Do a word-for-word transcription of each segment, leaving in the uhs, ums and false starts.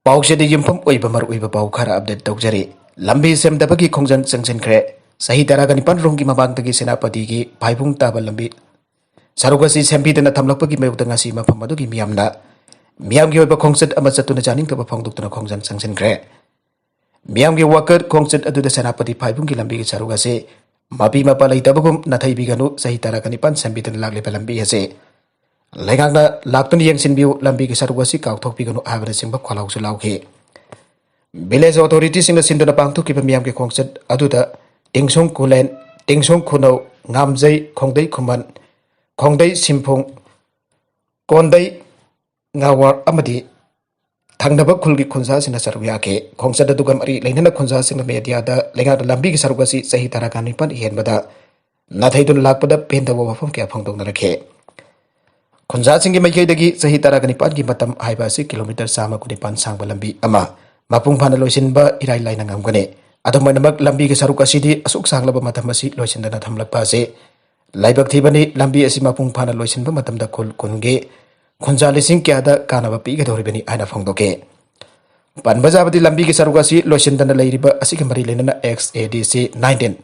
ꯄꯥꯎꯆꯦꯗ ꯌꯨꯝꯐꯝ ꯑꯣꯏꯕ ꯃꯔꯨꯑꯣꯏꯕ ꯄꯥꯎ ꯈꯔ ꯑꯞꯗꯦꯠ ꯇꯧꯖꯔꯤ꯫ ꯂꯝꯕꯤ ꯁꯦꯝꯗꯕꯒꯤ ꯈꯣꯡꯖꯪ ꯆꯪꯁꯤꯟꯈ꯭ꯔꯦ꯫ ꯆꯍꯤ ꯇꯔꯥꯒ ꯅꯤꯄꯥꯟ ꯔꯣꯝꯒꯤ ꯃꯃꯥꯡꯗꯒꯤ ꯁꯦꯅꯥꯄꯇꯤꯒꯤ ꯐꯥꯏꯕꯨꯡ ꯇꯥꯕ ꯂꯝꯕꯤ ꯁꯔꯨꯛ ꯑꯁꯤ ꯁꯦꯝꯕꯤꯗꯅ ꯊꯝꯂꯛꯄꯒꯤ ꯃꯥꯌꯣꯛꯇ ꯉꯁꯤ ꯃꯐꯝ ꯑꯗꯨꯒꯤ ꯃꯤꯌꯥꯝꯅ ꯃꯤꯌꯥꯝꯒꯤ ꯑꯣꯏꯕ ꯈꯣꯡꯆꯠ ꯑꯃ ꯆꯠꯇꯨꯅ ꯌꯥꯅꯤꯡꯗꯕ ꯐꯣꯡꯗꯣꯛꯇꯨꯅ ꯈꯣꯡꯖꯪ ꯆꯪꯁꯤꯟꯈ꯭ꯔꯦ꯫ ꯃꯤꯌꯥꯝꯒꯤ ꯋꯥꯀꯠ ꯈꯣꯡꯆꯠ ꯑꯗꯨꯗ ꯁꯦꯅꯥꯄꯇꯤ ꯐꯥꯏꯕꯨꯡꯒꯤ ꯂꯝꯕꯤꯒꯤ ꯁꯔꯨꯛ ꯑꯁꯤ ꯃꯄꯤ ꯃꯄꯥ ꯂꯩꯇꯕꯒꯨꯝ ꯅꯥꯊꯩꯕꯤꯒꯅꯨ, ꯆꯍꯤ ꯇꯔꯥꯒ ꯅꯤꯄꯥꯟ ꯁꯦꯝꯕꯤꯗꯨꯅ ꯂꯥꯛꯂꯤꯕ ꯂꯝꯕꯤ ꯑꯁꯤ ꯂꯩꯉꯥꯛꯅ ꯂꯥꯛꯇꯨꯅ ꯌꯦꯡꯁꯤꯟꯕꯤꯌꯨ, ꯂꯝꯕꯤꯒꯤ ꯁꯔꯨꯛ ꯑꯁꯤ ꯀꯥꯎꯊꯣꯛꯄꯤꯒꯅꯨ ꯍꯥꯏꯕꯅꯆꯤꯡꯕ ꯈꯣꯜꯂꯥꯎꯁꯨ ꯂꯥꯎꯈꯤ꯫ ꯚꯤꯂꯦꯖ ꯑꯣꯊꯣꯔꯤꯇꯤꯁꯤꯡꯅ ꯁꯤꯟꯗꯨꯅ ꯄꯥꯡꯊꯣꯛꯈꯤꯕ ꯃꯤꯌꯥꯝꯒꯤ ꯈꯣꯡꯆꯠ ꯑꯗꯨꯗ ꯇꯤꯡꯁꯣꯡ ꯈꯨꯂꯦꯟ, ꯇꯤꯡꯁꯣꯡ ꯈꯨꯅꯧ, ꯉꯥꯝꯖꯩ, ꯈꯣꯡꯗꯩ ꯈꯨꯃꯟ, ꯈꯣꯡꯗꯩ ꯁꯤꯝꯐꯨꯡ, ꯀꯣꯟꯗꯩ ꯉꯥꯋꯥꯔ ꯑꯃꯗꯤ ꯊꯪꯅꯕ ꯈꯨꯜꯒꯤ ꯈꯨꯟꯖꯥꯁꯤꯡꯅ ꯁꯔꯨꯛ ꯌꯥꯈꯤ꯫ ꯈꯣꯡꯆꯠ ꯑꯗꯨꯒ ꯃꯔꯤ ꯂꯩꯅꯅ ꯈꯨꯟꯖꯥꯁꯤꯡꯅ ꯃꯦꯗꯤꯌꯥꯗ ꯂꯩꯉꯥꯛꯅ ꯂꯝꯕꯤꯒꯤ ꯁꯔꯨꯛ ꯑꯁꯤ ꯆꯍꯤ ꯇꯔꯥꯒ ꯅꯤꯄꯥꯟ ꯍꯦꯟꯕꯗ ꯅꯥꯊꯩꯗꯨꯅ ꯂꯥꯛꯄꯗ ꯄꯦꯟꯗꯕ ꯋꯥꯐꯝ ꯀꯌꯥ ꯐꯣꯡꯗꯣꯛꯅꯔꯛꯈꯤ꯫ ꯈꯨꯟꯖꯥꯁꯤꯡꯒꯤ ꯃꯥꯏꯀꯩꯗꯒꯤ ꯆꯍꯤ ꯇꯔꯥꯒ ꯅꯤꯄꯥꯟꯒꯤ ꯃꯇꯝ ꯍꯥꯏꯕ ꯑꯁꯤ ꯀꯤꯂꯣꯃꯤꯇꯔ ꯆꯥꯝꯃ ꯀꯨꯟꯅꯤꯄꯥꯟ ꯁꯥꯡꯕ ꯂꯝꯕꯤ ꯑꯃ ꯃꯄꯨꯡ ꯐꯥꯅ ꯂꯣꯏꯁꯤꯟꯕ ꯏꯔꯥꯏ ꯂꯥꯏꯅ ꯉꯝꯒꯅꯤ꯫ ꯑꯗꯨꯝ ꯑꯣꯏꯅꯃꯛ, ꯂꯝꯕꯤꯒꯤ ꯁꯔꯨꯛ ꯑꯁꯤꯗꯤ ꯑꯁꯨꯛ ꯁꯥꯡꯂꯕ ꯃꯇꯝ ꯑꯁꯤ ꯂꯣꯏꯁꯤꯟꯗꯅ ꯊꯝꯂꯛꯄ ꯑꯁꯤ ꯂꯥꯏꯕꯛ ꯊꯤꯕꯅꯤ꯫ ꯂꯝꯕꯤ ꯑꯁꯤ ꯃꯄꯨꯡ ꯐꯥꯅ ꯂꯣꯏꯁꯤꯟꯕ ꯃꯇꯝꯗ ꯈꯨꯜ ꯀꯨꯟꯒꯤ ꯈꯨꯟꯖꯥ ꯂꯤꯁꯤꯡ ꯀꯌꯥꯗ ꯀꯥꯟꯅꯕ ꯄꯤꯒꯗꯧꯔꯤꯕꯅꯤ ꯍꯥꯏꯅ ꯐꯣꯡꯗꯣꯛꯈꯤ꯫ ꯄꯟꯕ ꯌꯥꯕꯗꯤ, ꯂꯝꯕꯤꯒꯤ ꯁꯔꯨꯛ ꯑꯁꯤ ꯂꯣꯏꯁꯤꯟꯗꯅ ꯂꯩꯔꯤꯕ ꯑꯁꯤꯒ ꯃꯔꯤ ꯂꯩꯅꯅ X A D C nineteen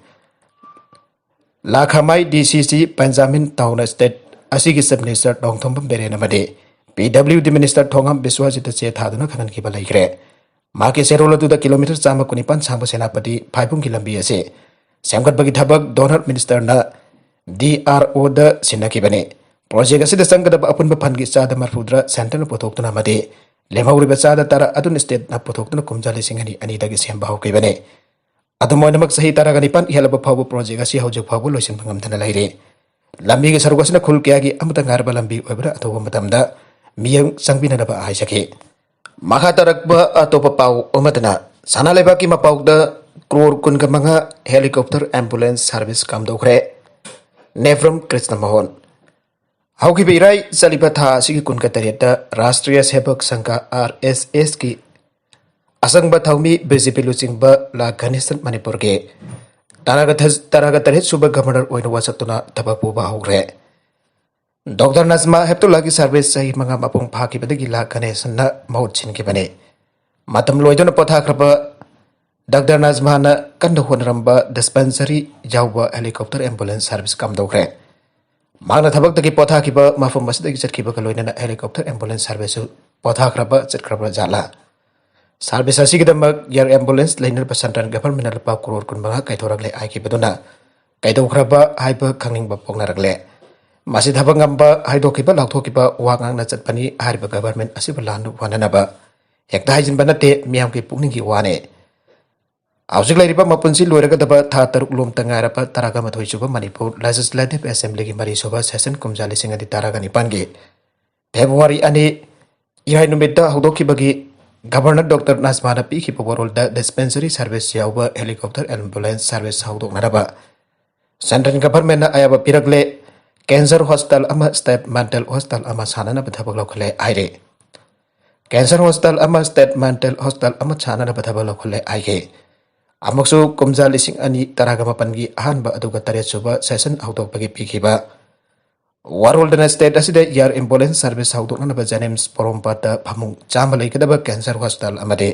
Lakhamai D C C Benjamin town state ꯑꯁꯤꯒꯤ ꯆꯤꯐ ꯃꯤꯅꯤꯁꯇꯔ ꯅꯣꯡꯊꯣꯝꯕꯝ ꯕꯤꯔꯦꯟ ꯑꯃꯗꯤ P W D minister Thongam ꯕꯤꯁ꯭ꯋꯥꯖꯤꯠꯇ ꯆꯦ ꯊꯥꯗꯨꯅ ꯈꯪꯍꯟꯈꯤꯕ ꯂꯩꯈ꯭ꯔꯦ꯫ ꯃꯍꯥꯛꯀꯤ ꯆꯦꯔꯣꯜ ꯑꯗꯨꯗ ꯀꯤꯂꯣꯃꯤꯇꯔ ꯆꯥꯝꯃ ꯀꯨꯟꯅꯤꯄꯥꯟ ꯁꯥꯡꯕ ꯁꯦꯅꯥꯄꯇꯤ ꯐꯥꯏꯕꯨꯡꯒꯤ ꯂꯝꯕꯤ ꯑꯁꯤ ꯁꯦꯝꯒꯠꯄꯒꯤ ꯊꯕꯛ ꯗꯣꯅꯔ ꯃꯤꯅꯤꯁꯇꯔꯅ D R O ꯗ ꯁꯤꯟꯅꯈꯤꯕꯅꯤ꯫ ꯄ꯭ꯔꯣꯖꯦꯛ ꯑꯁꯤꯗ ꯆꯪꯒꯗꯕ ꯑꯄꯨꯟꯕ ꯐꯟꯒꯤ ꯆꯥꯗ ꯃꯔꯐꯨꯗ꯭ꯔꯥ ꯁꯦꯟꯇꯔꯅ ꯄꯨꯊꯣꯛꯇꯨꯅ ꯑꯃꯗꯤ ꯂꯦꯝꯍꯧꯔꯤꯕ ꯆꯥꯗ ꯇꯔꯥ ꯑꯗꯨꯅ ꯁ꯭ꯇꯦꯠꯅ ꯄꯨꯊꯣꯛꯇꯨꯅ ꯀꯨꯝꯖꯥ ꯂꯤꯁꯤꯡ ꯑꯅꯤ ꯑꯅꯤꯗꯒꯤ ꯁꯦꯝꯕ ꯍꯧꯈꯤꯕꯅꯤ꯫ ꯑꯗꯨꯝ ꯑꯣꯏꯅꯃꯛ, ꯆꯍꯤ ꯇꯔꯥꯒ ꯅꯤꯄꯥꯟ ꯍꯦꯜꯂꯕ ꯐꯥꯎꯕ ꯄ꯭ꯔꯣꯖꯦꯛ ꯑꯁꯤ ꯍꯧꯖꯤꯛ ꯐꯥꯎꯕ ꯂꯣꯏꯁꯤꯟꯕ ꯉꯝꯗꯅ ꯂꯩꯔꯤ꯫ ꯂꯝꯕꯤꯒꯤ ꯁꯔꯨꯛ ꯑꯁꯤꯅ ꯈꯨꯜ ꯀꯌꯥꯒꯤ ꯑꯃꯠꯇ ꯉꯥꯏꯔꯕ ꯂꯝꯕꯤ ꯑꯣꯏꯕꯅ ꯑꯊꯨꯕ ꯃꯇꯝꯗ ꯃꯤꯠꯌꯦꯡ ꯆꯪꯕꯤꯅꯅꯕ ꯍꯥꯏꯖꯈꯤ꯫ ꯃꯈꯥ ꯇꯥꯔꯛꯄ ꯑꯇꯣꯞꯄ ꯄꯥꯎ ꯑꯃꯗꯅ, ꯁꯅꯥ ꯂꯩꯕꯥꯛꯀꯤ ꯃꯄꯥꯎꯗ ꯀ꯭ꯔꯣꯔ ꯀꯨꯟꯒ ꯃꯉꯥ helicopter ambulance service ꯀꯝꯗꯧꯈ꯭ꯔꯦ꯫ ꯅꯦꯐ꯭ꯔꯝ Krishna Mohan. ꯍꯧꯈꯤꯕ ꯏꯔꯥꯏ, ꯆꯠꯂꯤꯕ ꯊꯥ ꯑꯁꯤꯒꯤ ꯀꯨꯟꯒ ꯇꯔꯦꯠꯇ ꯔꯥꯁꯇ꯭ꯔꯤꯌ ꯁꯦꯚꯛ ꯁꯪꯘ, R S S ꯀꯤ ꯑꯆꯪꯕ ꯊꯧꯃꯤ B J P ꯂꯨꯆꯤꯡꯕ ꯂꯥ ꯒꯅꯦꯁꯟ ꯃꯅꯤꯄꯨꯔꯒꯤ ꯇꯔꯥꯒ ꯊ-, ꯇꯔꯥꯒ ꯇꯔꯦꯠ ꯁꯨꯕ ꯒꯚꯔꯅꯔ ꯑꯣꯏꯅ ꯋꯥꯁꯛꯇꯨꯅ ꯊꯕꯛ ꯄꯨꯕ ꯍꯧꯈ꯭ꯔꯦ꯫ ꯗꯣꯛꯇꯔ ꯅꯖꯃꯥ ꯍꯦꯞꯇꯨꯜꯂꯥꯒꯤ ꯁꯔꯚꯤꯁ ꯆꯍꯤ ꯃꯉꯥ ꯃꯄꯨꯡ ꯐꯥꯈꯤꯕꯗꯒꯤ ꯂꯥ ꯒꯅꯦꯁꯟꯅ ꯃꯍꯨꯠ ꯁꯤꯟꯈꯤꯕꯅꯤ꯫ ꯃꯇꯝ ꯂꯣꯏꯗꯨꯅ ꯄꯣꯊꯥꯈ꯭ꯔꯕ ꯗꯥꯛꯇꯔ ꯅꯥꯖꯃꯥꯅ ꯀꯟꯅ ꯍꯣꯠꯅꯔꯝꯕ dispensary ꯌꯥꯎꯕ helicopter ambulance service ꯀꯝꯗꯧꯈ꯭ꯔꯦ? ꯃꯍꯥꯛꯅ ꯊꯕꯛꯇꯒꯤ ꯄꯣꯊꯥꯈꯤꯕ ꯃꯐꯝ ꯑꯁꯤꯗꯒꯤ ꯆꯠꯈꯤꯕꯒ ꯂꯣꯏꯅꯅ helicopter ambulance service ꯁꯨ ꯄꯣꯊꯥꯈ꯭ꯔꯕ ꯆꯠꯈ꯭ꯔꯕ ꯖꯥꯠꯂꯥ? Service ꯑꯁꯤꯒꯤꯗꯃꯛ air ambulance ꯂꯩꯅꯅꯕ central government ꯅ ꯂꯨꯄꯥ ꯀ꯭ꯔꯣꯔ ꯀꯨꯟ ꯃꯉꯥ ꯀꯥꯏꯊꯣꯔꯛꯂꯦ ꯍꯥꯏꯈꯤꯕꯗꯨꯅ ꯀꯩꯗꯧꯈ꯭ꯔꯕ ꯍꯥꯏꯕ ꯈꯪꯅꯤꯡꯕ ꯄꯣꯛꯅꯔꯛꯂꯦ꯫ ꯃꯁꯤ ꯊꯕꯛ ꯉꯝꯕ ꯍꯥꯏꯗꯣꯛꯈꯤꯕ ꯂꯥꯎꯊꯣꯛꯈꯤꯕ ꯋꯥ ꯉꯥꯡꯅ ꯆꯠꯄꯅꯤ ꯍꯥꯏꯔꯤꯕ government ꯑꯁꯤꯕꯨ ꯂꯥꯟꯅ ꯋꯥꯅꯅꯕ ꯍꯦꯛꯇ ꯍꯥꯏꯖꯤꯟꯕ ꯅꯠꯇꯦ, ꯃꯤꯌꯥꯝꯒꯤ ꯄꯨꯛꯅꯤꯡꯒꯤ ꯋꯥꯅꯦ꯫ ꯍꯧꯖꯤꯛ ꯂꯩꯔꯤꯕ ꯃꯄꯨꯟꯁꯤ ꯂꯣꯏꯔꯒꯗꯕ ꯊꯥ ꯇꯔꯨꯛ ꯂꯣꯝꯇ ꯉꯥꯏꯔꯕ ꯇꯔꯥꯒ ꯃꯥꯊꯣꯏ ꯁꯨꯕ ꯃꯅꯤꯄꯨꯔ Legislative Assembly ꯒꯤ ꯃꯔꯤ ꯁꯨꯕ session ꯀꯨꯝꯖꯥ ꯂꯤꯁꯤꯡ ꯑꯅꯤ ꯇꯔꯥꯒ ꯅꯤꯄꯥꯟꯒꯤ February ꯑꯅꯤ ꯏꯔꯥꯏ ꯅꯨꯃꯤꯠꯇ ꯍꯧꯗꯣꯛꯈꯤꯕꯒꯤ Governor ꯗꯣꯛꯇꯔ ꯅꯥꯖꯃꯥꯅ ꯄꯤꯈꯤꯕ ꯋꯥꯔꯣꯜꯗ dispensary service ꯌꯥꯎꯕ helicopter ambulance service ꯍꯧꯗꯣꯛꯅꯅꯕ central government ꯅ ꯑꯌꯥꯕ ꯄꯤꯔꯛꯂꯦ꯫ Cancer hospital ꯑꯃ state mental hospital ꯑꯃ ꯁꯥꯅꯅꯕ ꯊꯕꯛ ꯂꯧꯈꯠꯂꯦ ꯍꯥꯏꯔꯦ꯫ Cancer hospital ꯑꯃ state mental hospital ꯑꯃ ꯁꯥꯅꯅꯕ ꯊꯕꯛ ꯂꯧꯈꯠꯂꯦ ꯍꯥꯏꯈꯤ꯫ ꯑꯃꯨꯛꯁꯨ ꯀꯨꯝꯖꯥ ꯂꯤꯁꯤꯡ ꯑꯅꯤ ꯇꯔꯥꯒ ꯃꯥꯄꯟꯒꯤ ꯑꯍꯥꯟꯕ ꯑꯗꯨꯒ ꯇꯔꯦꯠ ꯁꯨꯕ session ꯍꯧꯗꯣꯛꯄꯒꯤ ꯄꯤꯈꯤꯕ ꯋꯥꯔꯣꯜꯗꯅ state ꯑꯁꯤꯗ air ambulance service ꯍꯧꯗꯣꯛꯅꯅꯕ JNIMS ꯄꯣꯔꯣꯝꯄꯥꯠꯇ ꯐꯃꯨꯡ ꯆꯥꯝꯃ ꯂꯩꯒꯗꯕ cancer hospital ꯑꯃꯗꯤ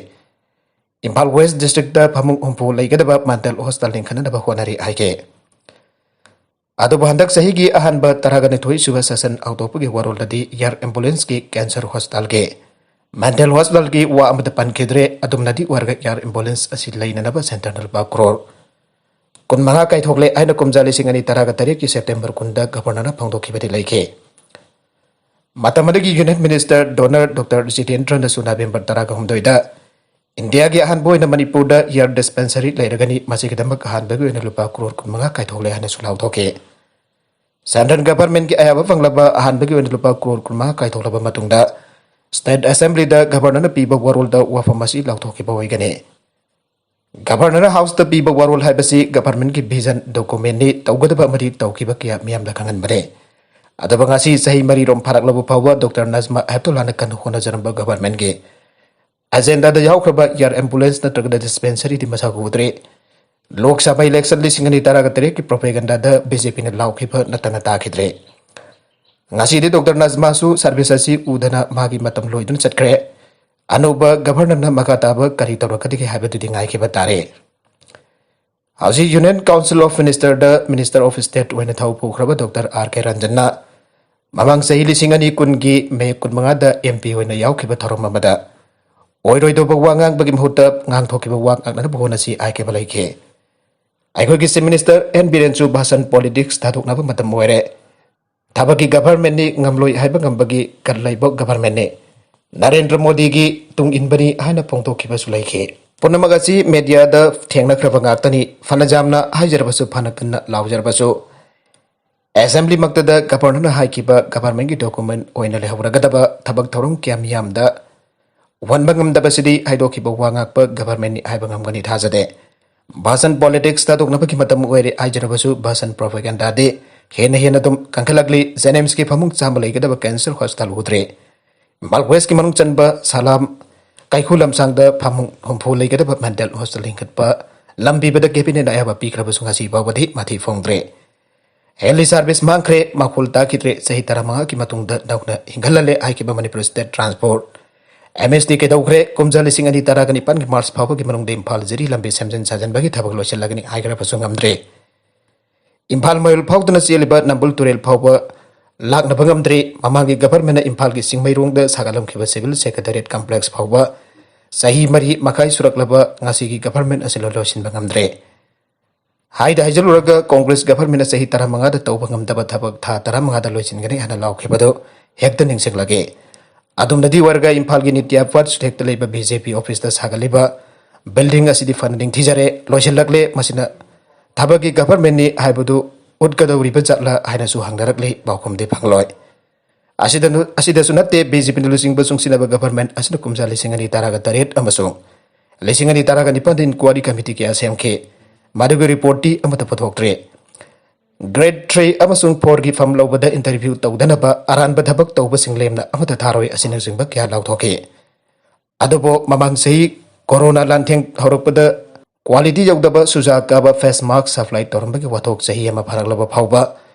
ꯏꯝꯐꯥꯜ West district ꯇ ꯐꯃꯨꯡ ꯍꯨꯝꯐꯨ ꯂꯩꯒꯗꯕ mental hospital ꯂꯤꯡꯈꯠꯅꯅꯕ ꯍꯣꯠꯅꯔꯤ ꯍꯥꯏꯈꯤ꯫ ꯑꯗꯨꯕꯨ ꯍꯟꯗꯛ ꯆꯍꯤꯒꯤ ꯑꯍꯥꯟꯕ ꯇꯔꯥꯒ ꯅꯤꯊꯣꯏ ꯁꯨꯕ session ꯍꯧꯗꯣꯛꯄꯒꯤ ꯋꯥꯔꯣꯜꯗꯗꯤ air ambulance ꯀꯤ cancer hospital ꯒꯤ mental hospital ꯒꯤ ꯋꯥ ꯑꯃꯠꯇ ꯄꯟꯈꯤꯗ꯭ꯔꯦ꯫ ꯑꯗꯨꯝꯅꯗꯤ ꯑꯣꯏꯔꯒ air ambulance ꯑꯁꯤ ꯂꯩꯅꯅꯕ centre ꯅ ꯂꯨꯄꯥ ꯀ꯭ꯔꯣꯔ ꯀꯨꯟ ꯃꯉꯥ ꯀꯥꯏꯊꯣꯛꯂꯦ ꯍꯥꯏꯅ ꯀꯨꯝꯖꯥ ꯂꯤꯁꯤꯡ ꯑꯅꯤ ꯇꯔꯥꯒ ꯇꯔꯦꯠꯀꯤ September ꯀꯨꯟꯗ Governor ꯅ ꯐꯣꯡꯗꯣꯛꯈꯤꯕꯗꯤ ꯂꯩꯈꯤ꯫ ꯃꯇꯝ ꯑꯗꯨꯒꯤ Union Minister Donor ꯗꯣꯛꯇꯔ ꯖꯤꯇꯦꯟꯗ꯭ꯔꯅꯁꯨ November ꯇꯔꯥꯒ ꯍꯨꯝꯗꯣꯏꯗ ꯏꯟꯗꯤꯌꯥꯒꯤ ꯑꯍꯥꯟꯕ ꯑꯣꯏꯅ ꯃꯅꯤꯄꯨꯔꯗ air dispensary ꯂꯩꯔꯒꯅꯤ, ꯃꯁꯤꯒꯤꯗꯃꯛ ꯑꯍꯥꯟꯕꯒꯤ ꯑꯣꯏꯅ ꯂꯨꯄꯥ ꯀ꯭ꯔꯣꯔ ꯀꯨꯟ ꯃꯉꯥ ꯀꯥꯏꯊꯣꯛꯂꯦ ꯍꯥꯏꯅꯁꯨ ꯂꯥꯎꯊꯣꯛꯈꯤ꯫ Central government ꯀꯤ ꯑꯌꯥꯕ ꯐꯪꯂꯕ ꯑꯍꯥꯟꯕꯒꯤ ꯑꯣꯏꯅ ꯂꯨꯄꯥ ꯀ꯭ꯔꯣꯔ ꯀꯨꯟ ꯃꯉꯥ ꯀꯥꯏꯊꯣꯛꯂꯕ ꯃꯇꯨꯡꯗ state assembly ꯗ Governor ꯅ ꯄꯤꯕ ꯋꯥꯔꯣꯜꯗ ꯋꯥꯐꯝ ꯑꯁꯤ ꯂꯥꯎꯊꯣꯛꯈꯤꯕ ꯑꯣꯏꯒꯅꯤ꯫ Governor ꯅ House ꯇ ꯄꯤꯕ ꯋꯥꯔꯣꯜ ꯍꯥꯏꯕꯁꯤ government ꯀꯤ vision document ꯅꯤ, ꯇꯧꯒꯗꯕ ꯑꯃꯗꯤ ꯇꯧꯈꯤꯕ ꯀꯌꯥ ꯃꯤꯌꯥꯝꯗ ꯈꯪꯍꯟꯕꯅꯤ꯫ ꯑꯗꯨꯕꯨ ꯉꯁꯤ ꯆꯍꯤ ꯃꯔꯤꯔꯣꯝ ꯐꯥꯔꯛꯂꯕ ꯐꯥꯎꯕ ꯗꯣꯛꯇꯔ ꯅꯥꯖꯃꯥ ꯍꯦꯞꯇꯨꯜꯂꯥꯅ ꯀꯟꯅ ꯍꯣꯠꯅꯖꯔꯝꯕ government ꯀꯤ agenda ꯗ ꯌꯥꯎꯈ꯭ꯔꯕ air ambulance ꯅꯠꯇ꯭ꯔꯒꯅ dispensary ꯗꯤ ꯃꯁꯛ ꯎꯗ꯭ꯔꯦ꯫ ꯂꯣꯛ ꯁꯚꯥ election ꯂꯤꯁꯤꯡ ꯑꯅꯤ ꯇꯔꯥꯒ ꯇꯔꯦꯠꯀꯤ propaganda ꯗ BJP ꯅ ꯂꯥꯎꯈꯤꯕ ꯅꯠꯇꯅ ꯇꯥꯈꯤꯗ꯭ꯔꯦ꯫ ꯉꯁꯤꯗꯤ ꯗꯣꯛꯇꯔ ꯅꯥꯖꯃꯥꯁꯨ service ꯑꯁꯤ ꯎꯗꯅ ꯃꯥꯒꯤ ꯃꯇꯝ ꯂꯣꯏꯗꯨꯅ ꯆꯠꯈ꯭ꯔꯦ꯫ ꯑꯅꯧꯕ ꯒꯚꯔꯅꯔꯅ ꯃꯈꯥ ꯇꯥꯕ ꯀꯔꯤ ꯇꯧꯔꯛꯀꯗꯒꯦ ꯍꯥꯏꯕꯗꯨꯗꯤ ꯉꯥꯏꯈꯤꯕ ꯇꯥꯔꯦ꯫ ꯍꯧꯖꯤꯛ Union Council of Minister the Minister of State ꯑꯣꯏꯅ ꯊꯧ ꯄꯨꯈ꯭ꯔꯕ ꯗꯣꯛꯇꯔ ꯑꯥꯔ ꯀꯦ ꯔꯟꯖꯟꯅ ꯃꯃꯥꯡ ꯆꯍꯤ ꯂꯤꯁꯤꯡ ꯑꯅꯤ ꯀꯨꯟꯒꯤ ꯃꯦ ꯀꯨꯟꯃꯉꯥꯗ ꯑꯦꯝ ꯄꯤ ꯑꯣꯏꯅ ꯌꯥꯎꯈꯤꯕ ꯊꯧꯔꯝ ꯑꯃꯗ ꯑꯣꯏꯔꯣꯏꯗꯧꯕ ꯋꯥ ꯉꯥꯡꯕꯒꯤ ꯃꯍꯨꯠꯇ ꯉꯥꯡꯊꯣꯛꯈꯤꯕ ꯋꯥ ꯉꯥꯛꯅꯅꯕ ꯍꯣꯠꯅꯁꯤ ꯍꯥꯏꯈꯤꯕ ꯂꯩꯈꯤ꯫ ꯑꯩꯈꯣꯏꯒꯤ Chief Minister ꯑꯦꯟ ꯕꯤꯔꯦꯟꯁꯨ ꯚꯥꯁꯟ politics ꯊꯥꯗꯣꯛꯅꯕ ꯃꯇꯝ ꯑꯣꯏꯔꯦ꯫ ꯊꯕꯛꯀꯤ ꯒꯚꯔꯟꯃꯦꯟꯠꯅꯤ, ꯉꯝꯂꯣꯏ ꯍꯥꯏꯕ ꯉꯝꯕꯒꯤ ꯀꯜ ꯂꯩꯕ ꯒꯚꯔꯟꯃꯦꯟꯠꯅꯤ꯫ ꯅꯔꯦꯟꯗ꯭ꯔ ꯃꯣꯗꯤꯒꯤ ꯇꯨꯡ ꯏꯟꯕꯅꯤ ꯍꯥꯏꯅ ꯐꯣꯡꯗꯣꯛꯈꯤꯕꯁꯨ ꯂꯩꯈꯤ꯫ ꯄꯨꯝꯅꯃꯛ ꯑꯁꯤ ꯃꯦꯗꯤꯌꯥꯗ ꯊꯦꯡꯅꯈ꯭ꯔꯕ ꯉꯥꯛꯇꯅꯤ꯫ ꯐꯅ ꯌꯥꯝꯅ ꯍꯥꯏꯖꯔꯕꯁꯨ, ꯐꯅ ꯀꯟꯅ ꯂꯥꯎꯖꯔꯕꯁꯨ, ꯑꯦꯁꯦꯝꯕ꯭ꯂꯤꯃꯛꯇꯗ ꯒꯚꯔꯅꯔꯅ ꯍꯥꯏꯈꯤꯕ ꯒꯚꯔꯟꯃꯦꯟꯠꯀꯤ ꯗꯣꯀꯨꯃꯦꯟꯠ ꯑꯣꯏꯅ ꯂꯩꯍꯧꯔꯒꯗꯕ ꯊꯕꯛ ꯊꯧꯔꯝ ꯀꯌꯥ ꯃꯤꯌꯥꯝꯗ ꯎꯍꯟꯕ ꯉꯝꯗꯕꯁꯤꯗꯤ ꯍꯥꯏꯗꯣꯛꯈꯤꯕ ꯋꯥ ꯉꯥꯛꯄ ꯒꯚꯔꯟꯃꯦꯟꯠꯅꯤ ꯍꯥꯏꯕ ꯉꯝꯒꯅꯤ ꯊꯥꯖꯗꯦ꯫ ꯚꯥꯁꯟ politics ꯊꯥꯗꯣꯛꯅꯕꯒꯤ ꯃꯇꯝ ꯑꯣꯏꯔꯦ ꯍꯥꯏꯖꯔꯕꯁꯨ, ꯚꯥꯁꯟ propagandaꯗꯤ ꯍꯦꯟꯅ ꯍꯦꯟꯅ ꯑꯗꯨꯝ ꯀꯟꯈꯠꯂꯛꯂꯤ꯫ JNIMSꯀꯤ ꯐꯃꯨꯡ ꯆꯥꯝꯃ ꯂꯩꯒꯗꯕ cancer hospital ꯎꯗ꯭ꯔꯦ꯫ ꯏꯝꯐꯥꯜ Westꯀꯤ ꯃꯅꯨꯡ ꯆꯟꯕ ꯁꯂꯥꯝ ꯀꯩꯈꯨ ꯂꯝꯁꯥꯡꯗ ꯐꯃꯨꯡ ꯍꯨꯝꯐꯨ ꯂꯩꯒꯗꯕ mental hospital ꯂꯤꯡꯈꯠꯄ ꯂꯝꯕꯤꯕꯗ cabinet ꯑꯌꯥꯕ ꯄꯤꯈ꯭ꯔꯕꯁꯨ ꯉꯁꯤ ꯐꯥꯎꯕꯗꯤ ꯃꯊꯤ ꯐꯣꯡꯗ꯭ꯔꯦ꯫ Health service ꯃꯥꯡꯈ꯭ꯔꯦ, ꯃꯈꯣꯜ ꯇꯥꯈꯤꯗ꯭ꯔꯦ꯫ ꯆꯍꯤ ꯇꯔꯥꯃꯉꯥꯒꯤ ꯃꯇꯨꯡꯗ ꯅꯧꯅ ꯍꯤꯡꯒꯠꯍꯜꯂꯦ ꯍꯥꯏꯈꯤꯕ ꯃꯅꯤꯄꯨꯔ State Transport꯫ MST ꯀꯩꯗꯧꯈ꯭ꯔꯦ? ꯀꯨꯝꯖꯥ ꯂꯤꯁꯤꯡ ꯑꯅꯤ ꯇꯔꯥꯒ ꯅꯤꯄꯥꯟꯒꯤ ꯃꯥꯔꯆ ꯐꯥꯎꯕꯒꯤ ꯃꯅꯨꯡꯗ ꯏꯝꯐꯥꯜ ꯖꯤꯔꯤ ꯂꯝꯕꯤ ꯁꯦꯝꯖꯤꯟ ꯁꯥꯖꯤꯟꯕꯒꯤ ꯊꯕꯛ ꯂꯣꯏꯁꯤꯜꯂꯒꯅꯤ ꯍꯥꯏꯈ꯭ꯔꯕꯁꯨ ꯉꯝꯗ꯭ꯔꯦ꯫ ꯏꯝꯐꯥꯜ ꯃꯌꯣꯜ ꯐꯥꯎꯗꯨꯅ ꯆꯦꯜꯂꯤꯕ ꯅꯝꯕꯨꯜ ꯇꯨꯔꯦꯜ ꯐꯥꯎꯕ ꯂꯥꯛꯅꯕ ꯉꯝꯗ꯭ꯔꯦ꯫ ꯃꯃꯥꯡꯒꯤ ꯒꯚꯔꯟꯃꯦꯟꯠꯅ ꯏꯝꯐꯥꯜꯒꯤ ꯆꯤꯡꯃꯩꯔꯣꯡꯗ ꯁꯥꯒꯠꯂꯝꯈꯤꯕ civil secretariat complex ꯐꯥꯎꯕ ꯆꯍꯤ ꯃꯔꯤ ꯃꯈꯥꯏ ꯁꯨꯔꯛꯂꯕ ꯉꯁꯤꯒꯤ ꯒꯚꯔꯟꯃꯦꯟꯠ ꯑꯁꯤꯅ ꯂꯣꯏꯁꯤꯟꯕ ꯉꯝꯗ꯭ꯔꯦ꯫ ꯍꯥꯏꯗ ꯍꯥꯏꯖꯤꯜꯂꯨꯔꯒ, ꯀꯣꯡꯒ꯭ꯔꯦꯁ ꯒꯚꯔꯟꯃꯦꯟꯠꯅ ꯆꯍꯤ ꯇꯔꯥꯃꯉꯥꯗ ꯇꯧꯕ ꯉꯝꯗꯕ ꯊꯕꯛ ꯊꯥ ꯇꯔꯥꯃꯉꯥꯗ ꯂꯣꯏꯁꯤꯟꯒꯅꯤ ꯍꯥꯏꯅ ꯂꯥꯎꯈꯤꯕꯗꯨ ꯍꯦꯛꯇ ꯅꯤꯡꯁꯤꯡꯂꯒꯦ꯫ ꯑꯗꯣꯝꯗꯗꯤ ꯑꯣꯏꯔꯒ ꯏꯝꯐꯥꯜꯒꯤ ꯅꯤꯇ꯭ꯌ ꯄꯥꯊ ꯁꯨꯠ ꯍꯦꯛꯇ ꯂꯩꯕ BJP officeꯇ ꯁꯥꯒꯠꯂꯤꯕ building ꯑꯁꯤꯗꯤ ꯐꯅ ꯅꯤꯡꯊꯤꯖꯔꯦ, ꯂꯣꯏꯁꯤꯜꯂꯛꯂꯦ꯫ ꯃꯁꯤꯅ ꯊꯕꯛꯀꯤ ꯒꯚꯔꯟꯃꯦꯟꯠꯅꯤ ꯍꯥꯏꯕꯗꯨ ꯎꯠꯀꯗꯧꯔꯤꯕ ꯖꯥꯠꯂ ꯍꯥꯏꯅꯁꯨ ꯍꯪꯅꯔꯛꯂꯤ, ꯄꯥꯎꯈꯨꯝꯗꯤ ꯐꯪꯂꯣꯏ꯫ ꯑꯁꯤꯗ, ꯑꯁꯤꯗꯁꯨ ꯅꯠꯇꯦ, BJPꯅ ꯂꯨꯆꯤꯡꯕ ꯆꯨꯡꯁꯤꯟꯅꯕ ꯒꯚꯔꯟꯃꯦꯟꯠ ꯑꯁꯤꯅ ꯀꯨꯝꯖꯥ ꯂꯤꯁꯤꯡ ꯑꯅꯤ ꯇꯔꯥꯒ ꯇꯔꯦꯠ ꯑꯃꯁꯨꯡ ꯂꯤꯁꯤꯡ ꯑꯅꯤ ꯇꯔꯥꯒ ꯅꯤꯄꯥꯟꯗ inquiry committee ꯀꯌꯥ ꯁꯦꯝꯈꯤ꯫ ꯃꯗꯨꯒꯤ ꯔꯤꯄꯣꯔꯠꯇꯤ ꯑꯃꯠꯇ ꯄꯨꯊꯣꯛꯇ꯭ꯔꯤ꯫ Grade three ꯑꯃꯁꯨꯡ fourꯒꯤ ꯐꯝ ꯂꯧꯕꯗ interview ꯇꯧꯗꯅꯕ ꯑꯔꯥꯟꯕ ꯊꯕꯛ ꯇꯧꯕꯁꯤꯡ ꯂꯦꯝꯅ ꯑꯃꯠꯇ ꯊꯥꯔꯣꯏ ꯑꯁꯤꯅꯆꯤꯡꯕ ꯀꯌꯥ ꯂꯥꯎꯊꯣꯛꯈꯤ꯫ ꯑꯗꯨꯕꯨ ꯃꯃꯥꯡ ꯆꯍꯤ ꯀꯣꯔꯣꯅꯥ ꯂꯥꯟꯊꯦꯡ ꯍꯧꯔꯛꯄꯗ quality ꯌꯧꯗꯕ ꯆꯨꯖꯥꯛ ꯀꯥꯕ face mask supply ꯇꯧꯔꯝꯕꯒꯤ ꯋꯥꯊꯣꯛ ꯆꯍꯤ ꯑꯃ ꯐꯥꯔꯛꯂꯕ ꯐꯥꯎꯕ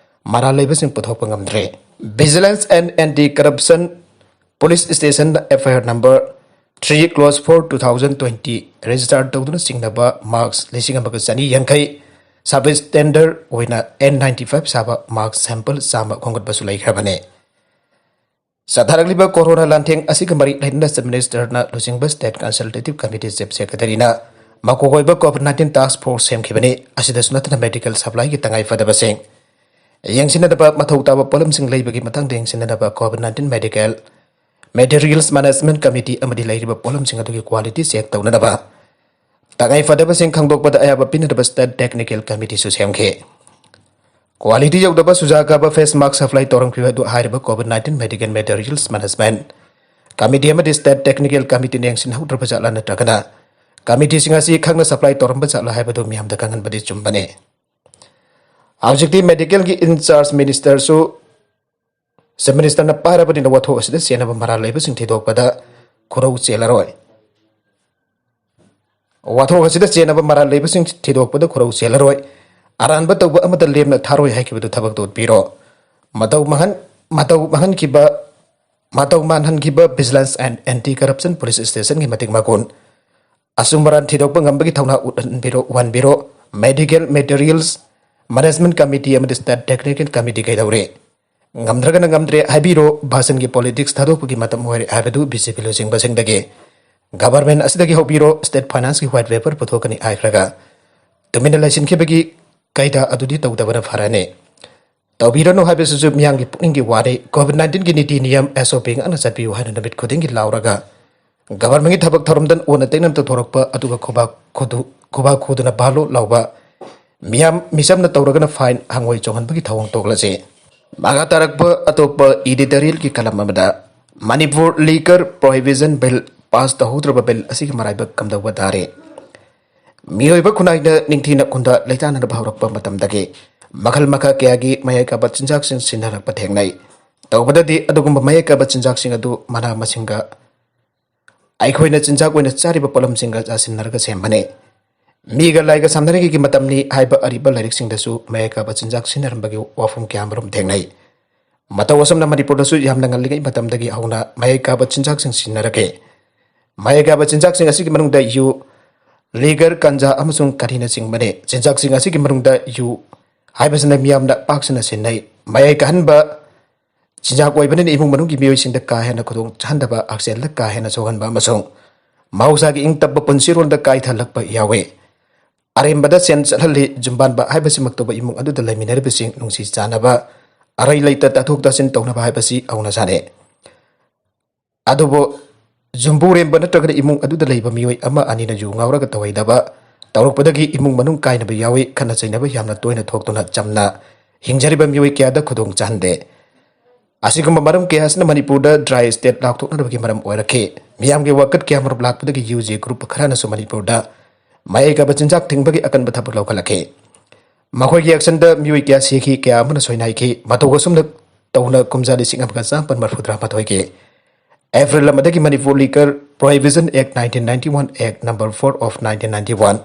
ꯃꯔꯥꯜ ꯂꯩꯕꯁꯤꯡ ꯄꯨꯊꯣꯛꯄ ꯉꯝꯗ꯭ꯔꯦ꯫ Vigilance and Anti Corruption Police Stationꯗ FIR number three clause four two thousand twenty register ꯇꯧꯗꯨꯅ ꯆꯤꯡꯅꯕ mask ꯂꯤꯁꯤꯡ ꯑꯃꯒ ꯆꯅꯤ ꯌꯥꯡꯈꯩ, substandard ꯑꯣꯏꯅ N ninety five ꯁꯥꯕ mask sample ꯆꯥꯝꯃ ꯈꯣꯝꯒꯠꯄꯁꯨ ꯂꯩꯈ꯭ꯔꯕꯅꯤ꯫ ꯆꯠꯊꯔꯛꯂꯤꯕ corona ꯂꯥꯟꯊꯦꯡ ꯑꯁꯤꯒ ꯃꯔꯤ ꯂꯩꯅꯅ Chief Minister ꯅ ꯂꯨꯆꯤꯡꯕ State Consultative Committee Chief Secretary ꯅ ꯃꯀꯣꯛ ꯑꯣꯏꯕ COVID nineteen task force ꯁꯦꯝꯈꯤꯕꯅꯤ꯫ ꯑꯁꯤꯗꯁꯨ ꯅꯠꯇꯅ medical supply ꯒꯤ ꯇꯉꯥꯏ ꯐꯗꯕꯁꯤꯡ ꯌꯦꯡꯁꯤꯟꯅꯗꯕ ꯃꯊꯧ ꯇꯥꯕ ꯄꯣꯠꯂꯝꯁꯤꯡ ꯂꯩꯕꯒꯤ ꯃꯇꯥꯡꯗ ꯌꯦꯡꯁꯤꯟꯅꯗꯕ COVID nineteen medical materials management committee ꯑꯃꯗꯤ ꯂꯩꯔꯤꯕ ꯄꯣꯠꯂꯝꯁꯤꯡ ꯑꯗꯨꯒꯤ quality check ꯇꯧꯅꯅꯕ ꯇꯉꯥꯏ ꯐꯗꯕꯁꯤꯡ ꯈꯪꯗꯣꯛꯄꯗ ꯑꯌꯥꯕ ꯄꯤꯅꯅꯕ State Technical Committee ꯁꯨ ꯁꯦꯝꯈꯤ꯫ Quality ꯌꯧꯗꯕ ꯆꯨꯖꯥꯛ ꯀꯥꯕ face mask supply ꯇꯧꯔꯝꯈꯤꯕ ꯑꯗꯨ ꯍꯥꯏꯔꯤꯕ COVID nineteen medical materials management committee ꯑꯃꯗꯤ State Technical Committee ꯅ ꯌꯦꯡꯁꯤꯟꯍꯧꯗ꯭ꯔꯕ ꯖꯥꯠꯂꯥ ꯅꯠꯇ꯭ꯔꯒꯅ committee ꯁꯤꯡ ꯑꯁꯤ ꯈꯪꯅ supply ꯇꯧꯔꯝꯕ ꯖꯥꯠꯂꯥ ꯍꯥꯏꯕꯗꯨ ꯃꯤꯌꯥꯝꯗ ꯈꯪꯍꯟꯕꯗꯤ ꯆꯨꯝꯕꯅꯤ꯫ ꯍꯧꯖꯤꯛꯇꯤ medical ꯒꯤ in charge minister ꯁꯨ Chief Minister ꯅ ꯄꯥꯏꯔꯕꯅꯤꯅ ꯋꯥꯊꯣꯛ ꯑꯁꯤꯗ ꯆꯦꯟꯅꯕ ꯃꯔꯥꯜ ꯂꯩꯕꯁꯤꯡ ꯊꯤꯗꯣꯛꯄꯗ ꯈꯨꯔꯧ ꯆꯦꯜꯂꯔꯣꯏ꯫ ꯋꯥꯊꯣꯛ ꯑꯁꯤꯗ ꯆꯦꯟꯅꯕ ꯃꯔꯥꯜ ꯂꯩꯕꯁꯤꯡ ꯊꯤꯗꯣꯛꯄꯗ ꯈꯨꯔꯧ ꯆꯦꯜꯂꯔꯣꯏ꯫ ꯑꯔꯥꯟꯕ ꯇꯧꯕ ꯑꯃꯗ ꯂꯦꯝꯅ ꯊꯥꯔꯣꯏ ꯍꯥꯏꯈꯤꯕꯗꯨ ꯊꯕꯛꯇ ꯑꯣꯠꯄꯤꯔꯣ꯫ ꯃꯇꯧ ꯃꯍꯟ-, ꯃꯇꯧ ꯃꯥꯡꯍꯟꯈꯤꯕ, ꯃꯇꯧ ꯃꯥꯟꯍꯟꯈꯤꯕ Vigilance and Anti Corruption Police Station ꯒꯤ ꯃꯇꯤꯛ ꯃꯒꯨꯟ, ꯑꯆꯨꯝ ꯑꯔꯥꯟ ꯊꯤꯗꯣꯛꯄ ꯉꯝꯕꯒꯤ ꯊꯧꯅꯥ ꯎꯠꯍꯟꯕꯤꯔꯣ, ꯎꯍꯟꯕꯤꯔꯣ꯫ Medical materials management committee ꯑꯃꯗꯤ State Technical Committee ꯀꯩꯗꯧꯔꯦ? ꯉꯝꯗ꯭ꯔꯒꯅ ꯉꯝꯗ꯭ꯔꯦ ꯍꯥꯏꯕꯤꯔꯣ꯫ ꯚꯥꯁꯟꯒꯤ politics ꯊꯥꯗꯣꯛꯄꯒꯤ ꯃꯇꯝ ꯑꯣꯏꯔꯦ ꯍꯥꯏꯕꯗꯨ BJP ꯂꯨꯆꯤꯡꯕꯁꯤꯡꯗꯒꯤ꯫ Government ꯑꯁꯤꯗꯒꯤ ꯍꯧꯕꯤꯔꯣ꯫ State finance ꯀꯤ white paper ꯄꯨꯊꯣꯛꯀꯅꯤ ꯍꯥꯏꯈ꯭ꯔꯒ ꯇꯨꯃꯤꯟꯅ ꯂꯩꯁꯤꯟꯈꯤꯕꯒꯤ ꯀꯩꯗ ꯑꯗꯨꯗꯤ ꯇꯧꯗꯕꯅ ꯐꯔꯅꯤ꯫ ꯇꯧꯕꯤꯔꯅꯨ ꯍꯥꯏꯕꯁꯤꯁꯨ ꯃꯤꯌꯥꯝꯒꯤ ꯄꯨꯛꯅꯤꯡꯒꯤ ꯋꯥꯔꯦ꯫ COVID nineteen ꯒꯤ ꯅꯤꯇꯤ ꯅꯤꯌꯝ SOP ꯉꯥꯛꯅ ꯆꯠꯄꯤꯌꯨ ꯍꯥꯏꯅ ꯅꯨꯃꯤꯠ ꯈꯨꯗꯤꯡꯒꯤ ꯂꯥꯎꯔꯒ government ꯀꯤ ꯊꯕꯛ ꯊꯧꯔꯝꯗ ꯑꯣꯟꯅ ꯇꯩꯅꯕ ꯇꯧꯊꯣꯔꯛꯄ, ꯑꯗꯨꯒ ꯈꯨꯕꯥꯛ ꯈꯨꯗꯨ-, ꯈꯨꯕꯥꯛ ꯈꯨꯗꯨꯅ ꯚꯥꯂꯣ ꯂꯥꯎꯕ, ꯃꯤꯌꯥꯝ ꯃꯤꯆꯝꯅ ꯇꯧꯔꯒꯅ fine, ꯍꯪꯉꯣꯏ ꯆꯣꯡꯍꯟꯕꯒꯤ ꯊꯧꯑꯣꯡ ꯇꯣꯛꯂꯁꯤ꯫ ꯃꯈꯥ ꯇꯥꯔꯛꯄ ꯑꯇꯣꯞꯄ editorial ꯒꯤ column ꯑꯃꯗ Manipur Liquor Prohibition Bill pass ꯇꯧꯍꯧꯗ꯭ꯔꯕ bill ꯑꯁꯤꯒꯤ ꯃꯔꯥꯏꯕꯛ ꯀꯝꯗꯧꯕ ꯇꯥꯔꯦ? ꯃꯤꯑꯣꯏꯕ ꯈꯨꯟꯅꯥꯏꯗ ꯅꯤꯡꯊꯤꯅ ꯈꯨꯟꯗꯥ ꯂꯩꯇꯥꯅꯅꯕ ꯍꯧꯔꯛꯄ ꯃꯇꯝꯗꯒꯤ ꯃꯈꯜ ꯃꯈꯥ ꯀꯌꯥꯒꯤ ꯃꯌꯥꯏ ꯀꯥꯕ ꯆꯤꯟꯖꯥꯛꯁꯤꯡ ꯁꯤꯖꯤꯟꯅꯔꯛꯄ ꯊꯦꯡꯅꯩ꯫ ꯇꯧꯕꯗꯗꯤ ꯑꯗꯨꯒꯨꯝꯕ ꯃꯌꯥꯏ ꯀꯥꯕ ꯆꯤꯟꯖꯥꯛꯁꯤꯡ ꯑꯗꯨ ꯃꯅꯥ ꯃꯁꯤꯡꯒ ꯑꯩꯈꯣꯏꯅ ꯆꯤꯟꯖꯥꯛ ꯑꯣꯏꯅ ꯆꯥꯔꯤꯕ ꯄꯣꯠꯂꯝꯁꯤꯡꯒ ꯆꯥꯁꯤꯟꯅꯔꯒ ꯁꯦꯝꯕꯅꯤ꯫ ꯃꯤꯒ ꯂꯥꯏꯒ ꯁꯝꯅꯔꯤꯉꯩꯒꯤ ꯃꯇꯝꯅꯤ ꯍꯥꯏꯕ ꯑꯔꯤꯕ ꯂꯥꯏꯔꯤꯛꯁꯤꯡꯗꯁꯨ ꯃꯌꯥꯏ ꯀꯥꯕ ꯆꯤꯟꯖꯥꯛ ꯁꯤꯖꯤꯟꯅꯔꯝꯕꯒꯤ ꯋꯥꯐꯝ ꯀꯌꯥꯃꯔꯨꯝ ꯊꯦꯡꯅꯩ꯫ ꯃꯇꯧ ꯑꯁꯨꯝꯅ ꯃꯅꯤꯄꯨꯔꯗꯁꯨ ꯌꯥꯝꯅ ꯉꯜꯂꯤꯉꯩ ꯃꯇꯝꯗꯒꯤ ꯍꯧꯅ ꯃꯌꯥꯏ ꯀꯥꯕ ꯆꯤꯟꯖꯥꯛꯁꯤꯡ ꯁꯤꯖꯤꯟꯅꯔꯛꯈꯤ꯫ ꯃꯌꯥꯏ ꯀꯥꯕ ꯆꯤꯟꯖꯥꯛꯁꯤꯡ ꯑꯁꯤꯒꯤ ꯃꯅꯨꯡꯗ ꯌꯨ, ꯂꯤꯒꯔ, ꯒꯟꯖꯥ ꯑꯃꯁꯨꯡ ꯀꯔꯤꯅꯆꯤꯡꯕꯅꯤ꯫ ꯆꯤꯟꯖꯥꯛꯁꯤꯡ ꯑꯁꯤꯒꯤ ꯃꯅꯨꯡꯗ ꯌꯨ ꯍꯥꯏꯕꯁꯤꯅ ꯃꯤꯌꯥꯝꯅ ꯄꯥꯛ ꯁꯟꯅ ꯁꯤꯖꯤꯟꯅꯩ꯫ ꯃꯌꯥꯏ ꯀꯥꯍꯟꯕ ꯆꯤꯟꯖꯥꯛ ꯑꯣꯏꯕꯅꯤꯅ ꯏꯃꯨꯡ ꯃꯅꯨꯡꯒꯤ ꯃꯤꯑꯣꯏꯁꯤꯡꯗ ꯀꯥ ꯍꯦꯟꯅ ꯈꯨꯗꯣꯡ ꯆꯥꯍꯟꯗꯕ, ꯍꯛꯁꯦꯜꯗ ꯀꯥ ꯍꯦꯟꯅ ꯁꯣꯛꯍꯟꯕ ꯑꯃꯁꯨꯡ ꯃꯍꯧꯁꯥꯒꯤ ꯏꯪ ꯇꯞꯄ ꯄꯨꯟꯁꯤꯔꯣꯜꯗ ꯀꯥꯏꯊꯍꯜꯂꯛꯄ ꯌꯥꯎꯏ꯫ ꯑꯔꯦꯝꯕꯗ ꯁꯦꯟ ꯆꯠꯍꯜꯂꯤ꯫ ꯖꯨꯝꯕꯥꯟꯕ ꯍꯥꯏꯕꯁꯤꯃꯛꯇꯕꯨ ꯏꯃꯨꯡ ꯑꯗꯨꯗ ꯂꯩꯃꯤꯟꯅꯔꯤꯕꯁꯤꯡ ꯅꯨꯡꯁꯤ ꯆꯥꯟꯅꯕ, ꯑꯔꯩ ꯂꯩꯇ ꯇꯥꯊꯣꯛ ꯇꯥꯁꯤꯟ ꯇꯧꯅꯕ ꯍꯥꯏꯕꯁꯤ ꯍꯧꯅ ꯁꯥꯅꯤ꯫ ꯑꯗꯨꯕꯨ ꯖꯨꯝꯕꯨꯔꯦꯝꯕ ꯅꯠꯇ꯭ꯔꯒꯅ ꯏꯃꯨꯡ ꯑꯗꯨꯗ ꯂꯩꯕ ꯃꯤꯑꯣꯏ ꯑꯃ ꯑꯅꯤꯅ ꯌꯨ ꯉꯥꯎꯔꯒ ꯇꯧꯍꯩꯗꯕ ꯇꯧꯔꯛꯄꯗꯒꯤ ꯏꯃꯨꯡ ꯃꯅꯨꯡ ꯀꯥꯏꯅꯕ ꯌꯥꯎꯏ꯫ ꯈꯠꯅ ꯆꯩꯅꯕ ꯌꯥꯝꯅ ꯇꯣꯏꯅ ꯊꯣꯛꯇꯨꯅ ꯆꯝꯅ ꯍꯤꯡꯖꯔꯤꯕ ꯃꯤꯑꯣꯏ ꯀꯌꯥꯗ ꯈꯨꯗꯣꯡ ꯆꯥꯍꯟꯗꯦ꯫ ꯑꯁꯤꯒꯨꯝꯕ ꯃꯔꯝ ꯀꯌꯥ ꯑꯁꯤꯅ ꯃꯅꯤꯄꯨꯔꯗ ꯗ꯭ꯔꯥꯏ ꯁ꯭ꯇꯦꯠ ꯂꯥꯎꯊꯣꯛꯅꯅꯕꯒꯤ ꯃꯔꯝ ꯑꯣꯏꯔꯛꯈꯤ꯫ ꯃꯤꯌꯥꯝꯒꯤ ꯋꯥꯀꯠ ꯀꯌꯥꯃꯔꯨꯝ ꯂꯥꯛꯄꯗꯒꯤ ꯌꯨ ꯖꯦ ꯒ꯭ꯔꯨꯞ ꯈꯔꯅꯁꯨ ꯃꯅꯤꯄꯨꯔꯗ ꯃꯌꯥꯏ ꯀꯥꯕ ꯆꯤꯟꯖꯥꯛ ꯊꯤꯡꯕꯒꯤ ꯑꯀꯟꯕ ꯊꯕꯛ ꯂꯧꯈꯠꯂꯛꯈꯤ꯫ ꯃꯈꯣꯏꯒꯤ ꯑꯦꯛꯁꯟꯗ ꯃꯤꯑꯣꯏ ꯀꯌꯥ ꯁꯤꯈꯤ, ꯀꯌꯥ ꯑꯃꯅ ꯁꯣꯏꯅꯥꯏꯈꯤ꯫ ꯃꯇꯧ ꯑꯁꯨꯝꯅ ꯇꯧꯅ ꯀꯨꯝꯖꯥ ꯂꯤꯁꯤꯡ ꯑꯃꯒ ꯆꯥꯃꯥꯄꯟ ꯃꯔꯤꯐꯨꯇꯔꯥ ꯃꯥꯊꯣꯏꯒꯤ ꯑꯦꯄ꯭ꯔꯤꯜ ꯑꯃꯗꯒꯤ Manipur liquor prohibition act nineteen ninety one, act number four of nineteen ninety one,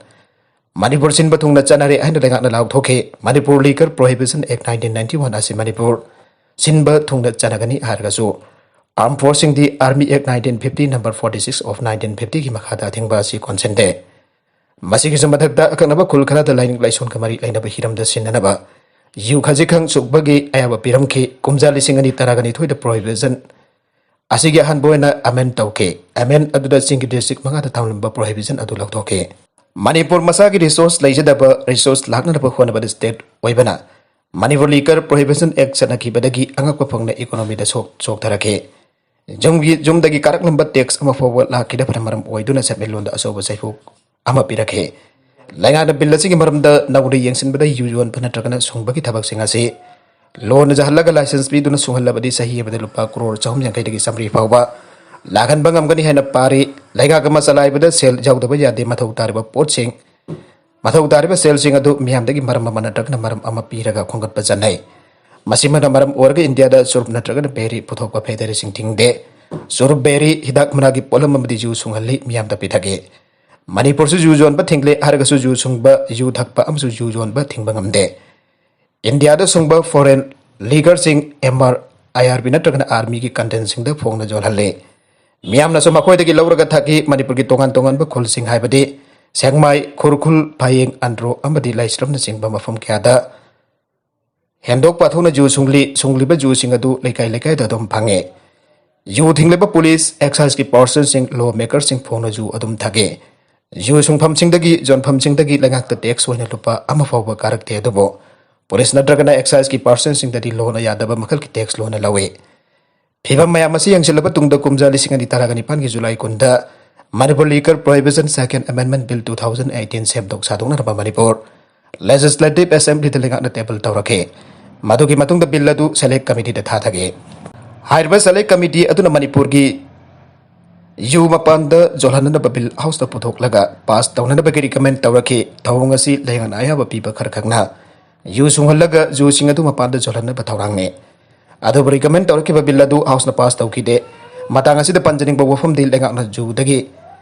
Manipur ꯁꯤꯟꯕ ꯊꯨꯡꯅ ꯆꯠꯅꯔꯦ ꯍꯥꯏꯅ ꯂꯩꯉꯥꯛꯅ ꯂꯥꯎꯊꯣꯛꯈꯤ꯫ Manipur liquor prohibition act nineteen ninety one ꯑꯁꯤ ꯃꯅꯤꯄꯨꯔ ꯁꯤꯟꯕ ꯊꯨꯡꯅ ꯆꯠꯅꯒꯅꯤ ꯍꯥꯏꯔꯒꯁꯨ, ꯑꯥꯔꯝ ꯐꯣꯔꯁꯁꯤꯡꯗꯤ army act nineteen fifty, number forty six of nineteen ꯐꯤꯐꯇꯤꯒꯤ ꯃꯈꯥꯗ ꯑꯊꯤꯡꯕ ꯑꯁꯤ ꯀꯣꯟꯁꯤꯟꯗꯦ꯫ ꯃꯁꯤꯒꯤꯁꯨ ꯃꯊꯛꯇ, ꯑꯀꯛꯅꯕ ꯈꯨꯜ ꯈꯔꯗ ꯂꯥꯏꯅꯤꯡ ꯂꯥꯏꯁꯣꯟꯒ ꯃꯔꯤ ꯂꯩꯅꯕ ꯍꯤꯔꯝꯗ ꯁꯤꯖꯤꯟꯅꯅꯕ ꯌꯨ ꯈꯖꯤꯛꯈꯪ ꯁꯨꯕꯒꯤ ꯑꯌꯥꯕ ꯄꯤꯔꯝꯈꯤ꯫ ꯀꯨꯝꯖꯥ ꯂꯤꯁꯤꯡ ꯑꯅꯤ ꯇꯔꯥꯒ ꯅꯤꯊꯣꯏꯗ ꯄ꯭ꯔꯣꯍꯤꯕꯤꯁꯟ ꯑꯁꯤꯒꯤ ꯑꯍꯥꯟꯕ ꯑꯣꯏꯅ ꯑꯦꯃꯦꯟ ꯇꯧꯈꯤ꯫ ꯑꯦꯃꯦꯟ ꯑꯗꯨꯗ ꯆꯤꯡꯒꯤ ꯗꯤꯁꯇ꯭ꯔꯤꯛ ꯃꯉꯥꯗ ꯊꯝꯂꯝꯕ ꯄ꯭ꯔꯣꯍꯤꯕꯤꯁꯟ ꯑꯗꯨ ꯂꯧꯊꯣꯛꯈꯤ꯫ ꯃꯅꯤꯄꯨꯔ ꯃꯁꯥꯒꯤ ꯔꯤꯁꯣꯔꯁ ꯂꯩꯖꯗꯕ, ꯔꯤꯁꯣꯔꯁ ꯂꯥꯛꯅꯅꯕ ꯍꯣꯠꯅꯕꯗ ꯁ꯭ꯇꯦꯠ ꯑꯣꯏꯕꯅ ꯃꯅꯤꯄꯨꯔ ꯂꯤꯀꯔ ꯄ꯭ꯔꯣꯍꯤꯕꯤꯁꯟ ꯑꯦꯛ ꯆꯠꯅꯈꯤꯕꯗꯒꯤ ꯑꯉꯛꯄ ꯐꯪꯅ ꯏꯀꯣꯅꯣꯃꯤꯗ ꯁꯣꯛ-, ꯁꯣꯛꯊꯔꯛꯈꯤ꯫ ꯌꯨꯝꯒꯤ, ꯌꯨꯝꯗꯒꯤ ꯀꯥꯔꯛꯂꯝꯕ ꯇꯦꯛꯁ ꯑꯃ ꯐꯥꯎꯕ ꯂꯥꯛꯈꯤꯗꯕꯅ ꯃꯔꯝ ꯑꯣꯏꯗꯨꯅ ꯁꯦꯟꯃꯤꯠꯂꯣꯟꯗ ꯑꯆꯧꯕ ꯆꯩꯐꯨ ꯑꯃ ꯄꯤꯔꯛꯈꯤ꯫ ꯂꯩꯉꯥꯛꯅ ꯕꯤꯜ ꯑꯁꯤꯒꯤ ꯃꯔꯝꯗ ꯅꯧꯅ ꯌꯦꯡꯁꯤꯟꯕꯗ ꯌꯨ ꯌꯣꯟꯕ ꯅꯠꯇ꯭ꯔꯒꯅ ꯁꯨꯡꯕꯒꯤ ꯊꯕꯛꯁꯤꯡ ꯑꯁꯤ ꯂꯣꯟ ꯌꯥꯍꯜꯂꯒ ꯂꯥꯏꯁꯦꯟꯁ ꯄꯤꯗꯨꯅ ꯁꯨꯡꯍꯜꯂꯕꯗꯤ ꯆꯍꯤ ꯑꯃꯗ ꯂꯨꯄꯥ ꯀ꯭ꯔꯣꯔ ꯆꯍꯨꯝ ꯌꯥꯡꯈꯩꯗꯒꯤ ꯆꯥꯃꯔꯤ ꯐꯥꯎꯕ ꯂꯥꯛꯍꯟꯕ ꯉꯝꯒꯅꯤ ꯍꯥꯏꯅ ꯄꯥꯔꯤ꯫ ꯂꯩꯉꯥꯛ ꯑꯃ ꯆꯂꯥꯏꯕꯗ ꯁꯦꯜ ꯌꯥꯎꯗꯕ ꯌꯥꯗꯦ꯫ ꯃꯊꯧ ꯇꯥꯔꯤꯕ ꯄꯣꯠꯁꯤꯡ, ꯃꯊꯧ ꯇꯥꯔꯤꯕ ꯁꯦꯜꯁꯤꯡ ꯑꯗꯨ ꯃꯤꯌꯥꯝꯗꯒꯤ ꯃꯔꯝ ꯑꯃ ꯅꯠꯇ꯭ꯔꯒꯅ ꯃꯔꯝ ꯑꯃ ꯄꯤꯔꯒ ꯈꯣꯝꯒꯠꯄ ꯆꯠꯅꯩ꯫ ꯃꯁꯤꯃꯅ ꯃꯔꯝ ꯑꯣꯏꯔꯒ ꯏꯟꯗꯤꯌꯥꯗ ꯆꯨꯔꯨꯞ ꯅꯠꯇ꯭ꯔꯒꯅ ꯕꯦꯔꯤ ꯄꯨꯊꯣꯛꯄ ꯐꯦꯛꯇꯔꯤꯁꯤꯡ ꯊꯤꯡꯗꯦ꯫ ꯆꯨꯔꯨꯞ, ꯕꯦꯔꯤ, ꯍꯤꯗꯥꯛ ꯃꯅꯥꯒꯤ ꯄꯣꯠꯂꯝ ꯑꯃꯗꯤ ꯌꯨ ꯁꯨꯡꯍꯜꯂꯤ, ꯃꯤꯌꯥꯝꯗ ꯄꯤꯊꯛꯏ꯫ ꯃꯅꯤꯄꯨꯔꯁꯨ ꯌꯨ ꯌꯣꯟꯕ ꯊꯤꯡꯂꯦ ꯍꯥꯏꯔꯒꯁꯨ ꯌꯨ ꯁꯨꯡꯕ, ꯌꯨ ꯊꯛꯄ ꯑꯃꯁꯨꯡ ꯌꯨ ꯌꯣꯟꯕ ꯊꯤꯡꯕ ꯉꯝꯗꯦ꯫ ꯏꯟꯗꯤꯌꯥꯗ ꯁꯨꯡꯕ ꯐꯣꯔꯦꯟ ꯂꯤꯒꯔꯁꯤꯡ ꯑꯦꯝ ꯑꯥꯔ, ꯑꯥꯏ ꯑꯥꯔ ꯕꯤ ꯅꯠꯇ꯭ꯔꯒꯅ ꯑꯥꯔꯃꯤꯒꯤ ꯀꯟꯇꯦꯟꯁꯤꯡꯗ ꯐꯣꯡꯅ ꯌꯣꯜꯍꯜꯂꯤ꯫ ꯃꯤꯌꯥꯝꯅꯁꯨ ꯃꯈꯣꯏꯗꯒꯤ ꯂꯧꯔꯒ ꯊꯛꯏ꯫ ꯃꯅꯤꯄꯨꯔꯒꯤ ꯇꯣꯉꯥꯟ ꯇꯣꯉꯥꯟꯕ ꯈꯨꯜꯁꯤꯡ ꯍꯥꯏꯕꯗꯤ ꯁꯦꯛꯃꯥꯏ, ꯈꯨꯔꯈꯨꯜ, ꯐꯌꯦꯡ, ꯑꯟꯗ꯭ꯔꯣ ꯑꯃꯗꯤ ꯂꯥꯏꯁ꯭ꯔꯝꯅꯆꯤꯡꯕ ꯃꯐꯝ ꯀꯌꯥꯗ ꯍꯦꯟꯗꯣꯛ ꯄꯥꯊꯣꯛꯅ ꯖꯨ ꯁꯨꯡꯂꯤ꯫ ꯁꯨꯡꯂꯤꯕ ꯖꯨꯁꯤꯡ ꯑꯗꯨ ꯂꯩꯀꯥꯏ ꯂꯩꯀꯥꯏꯗ ꯑꯗꯨꯝ ꯐꯪꯉꯤ꯫ ꯌꯨ ꯊꯤꯡꯂꯤꯕ ꯄꯨꯂꯤꯁ, ꯑꯦꯛꯁꯥꯏꯖꯀꯤ ꯄꯥꯔꯁꯟꯁꯤꯡ, ꯂꯣ ꯃꯦꯀꯔꯁꯤꯡ ꯐꯣꯡꯅ ꯖꯨ ꯑꯗꯨꯝ ꯊꯛꯏ꯫ ꯌꯨ ꯁꯨꯡꯐꯝꯁꯤꯡꯗꯒꯤ, ꯌꯣꯟꯐꯝꯁꯤꯡꯗꯒꯤ ꯂꯩꯉꯥꯛꯇ ꯇꯦꯛꯁ ꯑꯣꯏꯅ ꯂꯨꯄꯥ ꯑꯃ ꯐꯥꯎꯕ ꯀꯥꯔꯛꯇꯦ, ꯑꯗꯨꯕꯨ ꯄꯨꯂꯤꯁ ꯅꯠꯇ꯭ꯔꯒꯅ ꯑꯦꯛꯁꯥꯏꯖꯀꯤ ꯄꯥꯔꯁꯟꯁꯤꯡꯗꯗꯤ ꯂꯣꯅ ꯌꯥꯗꯕ ꯃꯈꯜꯒꯤ ꯇꯦꯛꯁ ꯂꯣꯅ ꯂꯧꯏ꯫ ꯐꯤꯕꯝ ꯃꯌꯥꯝ ꯑꯁꯤ ꯌꯦꯡꯁꯤꯜꯂꯕ ꯇꯨꯡꯗ ꯀꯨꯝꯖꯥ ꯂꯤꯁꯤꯡ ꯑꯅꯤ ꯇꯔꯥꯒ ꯅꯤꯄꯥꯟꯒꯤ ꯖꯨꯂꯥꯏ ꯀꯨꯟꯗ Manipur Liquor Prohibition Second Amendment Bill two thousand eighteen ꯁꯦꯝꯗꯣꯛ ꯁꯥꯗꯣꯛꯅꯅꯕ ꯃꯅꯤꯄꯨꯔ Legislative Assemblyꯗ ꯂꯩꯉꯥꯛꯅ ꯇꯦꯕꯜ ꯇꯧꯔꯛꯈꯤ꯫ ꯃꯗꯨꯒꯤ ꯃꯇꯨꯡꯗ ꯕꯤꯜ ꯑꯗꯨ ꯁꯦꯂꯦꯛ ꯀꯃꯤꯇꯤꯗ ꯊꯥꯊꯈꯤ꯫ ꯍꯥꯏꯔꯤꯕ ꯁꯦꯂꯦꯛ ꯀꯃꯤꯇꯤ ꯑꯗꯨꯅ ꯃꯅꯤꯄꯨꯔꯒꯤ ꯌꯨ ꯃꯄꯥꯟꯗ ꯖꯣꯜꯍꯟꯅꯅꯕ ꯕꯤꯜ ꯍꯥꯎꯁꯇ ꯄꯨꯊꯣꯛꯂꯒ ꯄꯥꯁ ꯇꯧꯅꯅꯕꯒꯤ ꯔꯤꯀꯃꯦꯟ ꯇꯧꯔꯛꯈꯤ꯫ ꯊꯧꯑꯣꯡ ꯑꯁꯤ ꯂꯩꯉꯥꯛꯅ ꯑꯌꯥꯕ ꯄꯤꯕ ꯈꯔ ꯈꯛꯅ ꯌꯨ ꯁꯨꯡꯍꯜꯂꯒ ꯖꯨꯁꯤꯡ ꯑꯗꯨ ꯃꯄꯥꯟꯗ ꯖꯣꯜꯍꯟꯅꯕ ꯊꯧꯔꯥꯡꯅꯤ꯫ ꯑꯗꯨꯕꯨ ꯔꯤꯀꯃꯦꯟ ꯇꯧꯔꯛꯈꯤꯕ ꯕꯤꯜ ꯑꯗꯨ ꯍꯥꯎꯁꯅ ꯄꯥꯁ ꯇꯧꯈꯤꯗꯦ꯫ ꯃꯇꯥꯡ ꯑꯁꯤꯗ ꯄꯟꯖꯅꯤꯡꯕ ꯋꯥꯐꯝꯗꯤ ꯂꯩꯉꯥꯛꯅ ꯖꯨꯗꯒꯤ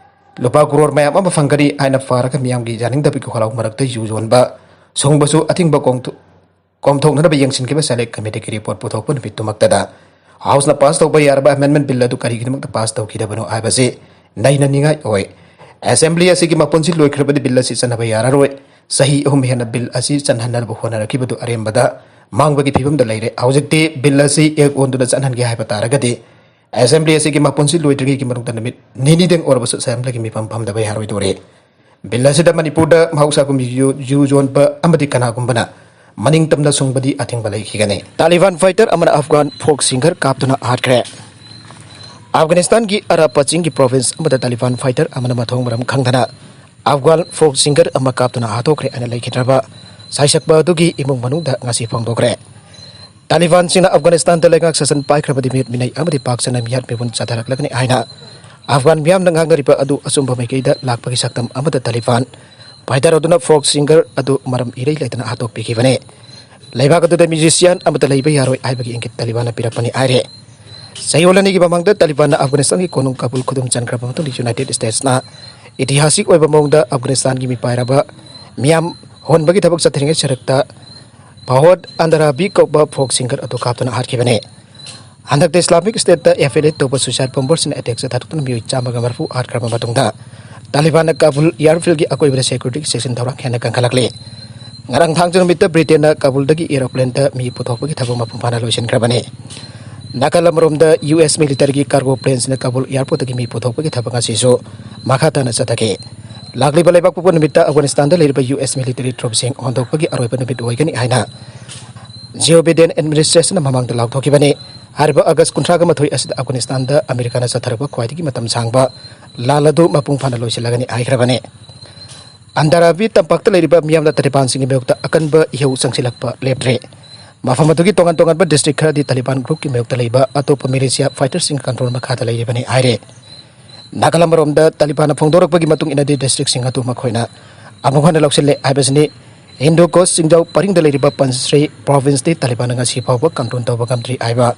ꯂꯨꯄꯥ ꯀ꯭ꯔꯣꯔ ꯃꯌꯥꯝ ꯑꯃ ꯐꯪꯒꯅꯤ ꯍꯥꯏꯅ ꯐꯥꯔꯒ ꯃꯤꯌꯥꯝꯒꯤ ꯌꯥꯅꯤꯡꯗꯕꯒꯤ ꯈꯣꯜꯂꯥꯎ ꯃꯔꯛꯇ ꯌꯨ ꯌꯣꯟꯕ ꯁꯨꯡꯕꯁꯨ ꯑꯊꯤꯡꯕ ꯀꯣꯝꯊꯣꯛꯅꯅꯕ ꯌꯦꯡꯁꯤꯟꯈꯤꯕ ꯁꯦꯂꯦꯛ ꯀꯃꯤꯇꯤꯒꯤ ꯔꯤꯄꯣꯔꯠ ꯄꯨꯊꯣꯛꯄ ꯅꯨꯃꯤꯠꯇꯨꯃꯛꯇꯗ ꯍꯥꯎꯁꯅ ꯄꯥꯁ ꯇꯧꯕ ꯌꯥꯔꯕ ꯑꯃꯦꯟꯗꯃꯦꯟ ꯕꯤꯜ ꯑꯗꯨ ꯀꯔꯤꯒꯤꯗꯃꯛꯇ ꯄꯥꯁ ꯇꯧꯈꯤꯗꯕꯅꯣ ꯍꯥꯏꯕꯁꯤ ꯅꯩꯅꯅꯤꯡꯉꯥꯏ ꯑꯣꯏ꯫ ꯑꯦꯁꯦꯝꯕ꯭ꯂꯤ ꯑꯁꯤꯒꯤ ꯃꯄꯨꯟꯁꯤ ꯂꯣꯏꯈ꯭ꯔꯕꯗꯤ ꯕꯤꯜ ꯑꯁꯤ ꯆꯠꯅꯕ ꯌꯥꯔꯔꯣꯏ꯫ ꯆꯍꯤ ꯑꯍꯨꯝ ꯍꯦꯟꯅ ꯕꯤꯜ ꯑꯁꯤ ꯆꯠꯍꯟꯅꯕ ꯍꯣꯠꯅꯔꯛꯈꯤꯕꯗꯨ ꯑꯔꯦꯝꯕꯗ ꯃꯥꯡꯕꯒꯤ ꯐꯤꯕꯝꯗ ꯂꯩꯔꯦ꯫ ꯍꯧꯖꯤꯛꯇꯤ ꯕꯤꯜ ꯑꯁꯤ ꯑꯦꯛ ꯑꯣꯟꯗꯨꯅ ꯆꯠꯍꯟꯒꯦ ꯍꯥꯏꯕ ꯇꯥꯔꯒꯗꯤ ꯑꯦꯁꯦꯝꯕ꯭ꯂꯤ ꯑꯁꯤꯒꯤ ꯃꯄꯨꯟꯁꯤ ꯂꯣꯏꯗ꯭ꯔꯤꯉꯩꯒꯤ ꯃꯅꯨꯡꯗ ꯅꯨꯃꯤꯠ ꯅꯤꯅꯤꯗꯪ ꯑꯣꯏꯔꯕꯁꯨ ꯑꯦꯁꯦꯝꯕ꯭ꯂꯤꯒꯤ ꯃꯤꯐꯝ ꯐꯝꯗꯕ ꯌꯥꯔꯣꯏꯗꯣꯔꯤ꯫ ꯕꯤꯜ ꯑꯁꯤꯗ ꯃꯅꯤꯄꯨꯔꯗ ꯃꯍꯧꯁꯥꯒꯨꯝ ꯌꯨ, ꯌꯨ ꯌꯣꯟꯕ ꯑꯃꯗꯤ ꯀꯅꯥꯒꯨꯝꯕꯅ ꯃꯅꯤꯡ ꯇꯝꯅ ꯁꯨꯡꯕꯗꯤ ꯑꯊꯤꯡꯕ ꯂꯩꯈꯤꯒꯅꯤ꯫ ꯇꯥꯂꯤꯕꯥꯟ ꯐꯥꯏꯇꯔ ꯑꯃꯅ ꯑꯐꯒꯥꯟ ꯐꯣꯛ ꯁꯤꯡꯒꯔ ꯀꯥꯞꯇꯨꯅ ꯍꯥꯠꯈ꯭ꯔꯦ꯫ ꯑꯐꯒꯥꯅꯤꯁꯇꯥꯟꯒꯤ ꯑꯔꯥꯞꯄ ꯆꯤꯡꯒꯤ ꯄ꯭ꯔꯣꯚꯤꯟꯁ ꯑꯃꯗ ꯇꯥꯂꯤꯕꯥꯟ ꯐꯥꯏꯇꯔ ꯑꯃꯅ ꯃꯊꯣꯡ ꯃꯔꯝ ꯈꯪꯗꯅ ꯑꯐꯒꯥꯟ ꯐꯣꯛ ꯁꯤꯡꯒꯔ ꯑꯃ ꯀꯥꯞꯇꯨꯅ ꯍꯥꯠꯇꯣꯛꯈ꯭ꯔꯦ ꯍꯥꯏꯅ ꯂꯩꯈꯤꯗ꯭ꯔꯕ ꯁꯥꯏꯁꯛꯄ ꯑꯗꯨꯒꯤ ꯏꯃꯨꯡ ꯃꯅꯨꯡꯗ ꯉꯁꯤ ꯐꯣꯡꯗꯣꯛꯈ꯭ꯔꯦ꯫ ꯇꯥꯂꯤꯕꯥꯟꯁꯤꯡꯅ ꯑꯐꯒꯥꯅꯤꯁꯇꯥꯟꯗ ꯂꯩꯉꯥꯛ ꯁꯥꯁꯟ ꯄꯥꯏꯈ꯭ꯔꯕꯗꯤ ꯃꯤꯍꯨꯠ ꯃꯤꯅꯩ ꯑꯃꯗꯤ ꯄꯥꯛ ꯆꯟꯅ ꯃꯤꯍꯥꯠ ꯃꯤꯄꯨꯟ ꯆꯠꯊꯔꯛꯂꯒꯅꯤ ꯍꯥꯏꯅ ꯑꯐꯒꯥꯟ ꯃꯤꯌꯥꯝꯅ ꯉꯥꯡꯅꯔꯤꯕ ꯑꯗꯨ ꯑꯆꯨꯝꯕ ꯃꯥꯏꯀꯩꯗ ꯂꯥꯛꯄꯒꯤ ꯁꯛꯇꯝ ꯑꯃꯗ ꯇꯥꯂꯤꯕꯥꯟ ꯐꯥꯏꯇꯔ ꯑꯗꯨꯅ ꯐꯣꯛ ꯁꯤꯡꯒꯔ ꯑꯗꯨ ꯃꯔꯝ ꯏꯔꯩ ꯂꯩꯇꯅ ꯍꯥꯠꯇꯣꯛꯄꯤꯈꯤꯕꯅꯤ꯫ ꯂꯩꯕꯥꯛ ꯑꯗꯨꯗ ꯃ꯭ꯌꯨꯖꯤꯁꯤꯌꯥꯟ ꯑꯃꯠꯇ ꯂꯩꯕ ꯌꯥꯔꯣꯏ ꯍꯥꯏꯕꯒꯤ ꯏꯪꯒꯤꯠ ꯇꯥꯂꯤꯕꯥꯟꯅ ꯄꯤꯔꯛꯄꯅꯤ ꯍꯥꯏꯔꯦ꯫ ꯆꯌꯣꯜ ꯑꯅꯤꯒꯤ ꯃꯃꯥꯡꯗ ꯇꯥꯂꯤꯕꯥꯟꯅ ꯑꯐꯒꯥꯅꯤꯁꯇꯥꯟꯒꯤ ꯀꯣꯅꯨꯡ ꯀꯥꯕꯨꯜ ꯈꯨꯗꯨꯝ ꯆꯟꯈ꯭ꯔꯕ ꯃꯇꯨꯡꯗ ꯌꯨꯅꯥꯏꯇꯦꯗ ꯁ꯭ꯇꯦꯠꯁꯅ ꯏꯇꯤꯍꯥꯁꯤꯛ ꯑꯣꯏꯕ ꯃꯑꯣꯡꯗ ꯑꯐꯒꯥꯅꯤꯁꯇꯥꯟꯒꯤ ꯃꯤꯄꯥꯏꯔꯕ ꯃꯤꯌꯥꯝ ꯍꯣꯟꯕꯒꯤ ꯊꯕꯛ ꯆꯠꯊꯔꯤꯉꯩ ꯁꯔꯛꯇ ꯐꯥꯍꯣꯗ ꯑꯟꯗꯔꯥꯕꯤ ꯀꯧꯕ ꯐꯣꯛ ꯁꯤꯡꯒꯔ ꯑꯗꯨ ꯀꯥꯞꯇꯨꯅ ꯍꯥꯠꯈꯤꯕꯅꯤ꯫ ꯍꯟꯗꯛꯇ Islamic State ꯇ affiliate ꯇꯧꯕ suicide bomber ꯁꯤꯡꯅ attack ꯆꯠꯊꯗꯨꯅ ꯃꯤꯑꯣꯏ ꯆꯥꯝꯃꯒ ꯃꯔꯤꯐꯨ ꯍꯥꯠꯈ꯭ꯔꯕ ꯃꯇꯨꯡꯗ, ꯇꯥꯂꯤꯕꯥꯟꯅ ꯀꯥꯕꯨꯜ airfield ꯒꯤ ꯑꯀꯣꯏꯕꯗ security ꯒꯤ ꯆꯦꯛꯁꯤꯟ ꯊꯧꯔꯥꯡ ꯍꯦꯟꯅ ꯀꯟꯈꯠꯂꯛꯂꯤ꯫ ꯉꯔꯥꯡ ꯊꯥꯡꯖ ꯅꯨꯃꯤꯠꯇ ꯕ꯭ꯔꯤꯇꯦꯟꯅ ꯀꯥꯕꯨꯜꯗꯒꯤ aeroplane ꯗ ꯃꯤ ꯄꯨꯊꯣꯛꯄꯒꯤ ꯊꯕꯛ ꯃꯄꯨꯡ ꯐꯥꯅ ꯂꯣꯏꯁꯤꯟꯈ꯭ꯔꯕꯅꯤ꯫ ꯅꯥꯀꯜ ꯑꯃꯔꯣꯝꯗ, U S military ꯒꯤ cargo plane ꯁꯤꯡꯅ ꯀꯥꯕꯨꯜ airport ꯇꯒꯤ ꯃꯤ ꯄꯨꯊꯣꯛꯄꯒꯤ ꯊꯕꯛ ꯉꯁꯤꯁꯨ ꯃꯈꯥ ꯇꯥꯅ ꯆꯠꯊꯈꯤ꯫ ꯂꯥꯛꯂꯤꯕ ꯂꯩꯕꯥꯛꯄꯣꯛꯄ ꯅꯨꯃꯤꯠꯇ ꯑꯐꯒꯥꯅꯤꯁꯇꯥꯟꯗ ꯂꯩꯔꯤꯕ U S military troop ꯁꯤꯡ ꯍꯣꯟꯗꯣꯛꯄꯒꯤ ꯑꯔꯣꯏꯕ ꯅꯨꯃꯤꯠ ꯑꯣꯏꯒꯅꯤ ꯍꯥꯏꯅ Joe Biden administration ꯅ ꯃꯃꯥꯡꯗ ꯂꯥꯎꯊꯣꯛꯈꯤꯕꯅꯤ꯫ ꯍꯥꯏꯔꯤꯕ ꯑꯥꯒꯁ ꯀꯨꯟꯊ꯭ꯔꯥꯒ ꯃꯥꯊꯣꯏ ꯑꯁꯤꯗ ꯑꯐꯒꯥꯅꯤꯁꯇꯥꯟꯗ ꯑꯃꯦꯔꯤꯀꯥꯅ ꯆꯠꯊꯔꯛꯄ ꯈ꯭ꯋꯥꯏꯗꯒꯤ ꯃꯇꯝ ꯁꯥꯡꯕ ꯂꯥꯟ ꯑꯗꯨ ꯃꯄꯨꯡ ꯐꯥꯅ ꯂꯣꯏꯁꯤꯜꯂꯒꯅꯤ ꯍꯥꯏꯈ꯭ꯔꯕꯅꯤ꯫ ꯑꯟꯗꯥꯔꯥꯕꯤ ꯇꯝꯄꯥꯛꯇ ꯂꯩꯔꯤꯕ ꯃꯤꯌꯥꯝꯅ ꯇꯥꯂꯤꯕꯥꯟꯁꯤꯡꯒꯤ ꯃꯥꯌꯣꯛꯇ ꯑꯀꯟꯕ ꯏꯍꯧ ꯆꯪꯁꯤꯜꯂꯛꯄ ꯂꯦꯞꯇ꯭ꯔꯤ꯫ ꯃꯐꯝ ꯑꯗꯨꯒꯤ ꯇꯣꯉꯥꯟ ꯇꯣꯉꯥꯟꯕ district ꯈꯔꯗꯤ ꯇꯥꯂꯤꯕꯥꯟ group ꯀꯤ ꯃꯥꯌꯣꯛꯇ ꯂꯩꯕ ꯑꯇꯣꯞꯄ militia fighter ꯁꯤꯡꯒꯤ control ꯃꯈꯥꯗ ꯂꯩꯔꯤꯕꯅꯤ ꯍꯥꯏꯔꯦ꯫ ꯅꯥꯀꯜ ꯑꯃꯔꯣꯝꯗ, ꯇꯥꯂꯤꯕꯥꯟꯅ ꯐꯣꯡꯗꯣꯔꯛꯄꯒꯤ ꯃꯇꯨꯡ ꯏꯟꯅꯗꯤ, district ꯁꯤꯡ ꯑꯗꯨ ꯃꯈꯣꯏꯅ ꯑꯃꯨꯛ ꯍꯟꯅ ꯂꯧꯁꯤꯜꯂꯦ ꯍꯥꯏꯕꯁꯤꯅꯤ꯫ ꯍꯤꯟꯗꯨ ꯀꯣꯁ ꯆꯤꯡꯖꯥꯎ ꯄꯔꯤꯡꯗ ꯂꯩꯔꯤꯕ ꯄꯟꯁ꯭ꯔꯤ province ꯇꯤ ꯇꯥꯂꯤꯕꯥꯟꯅ ꯉꯁꯤ ꯐꯥꯎꯕ control ꯇꯧꯕ ꯉꯝꯗ꯭ꯔꯤ ꯍꯥꯏꯕ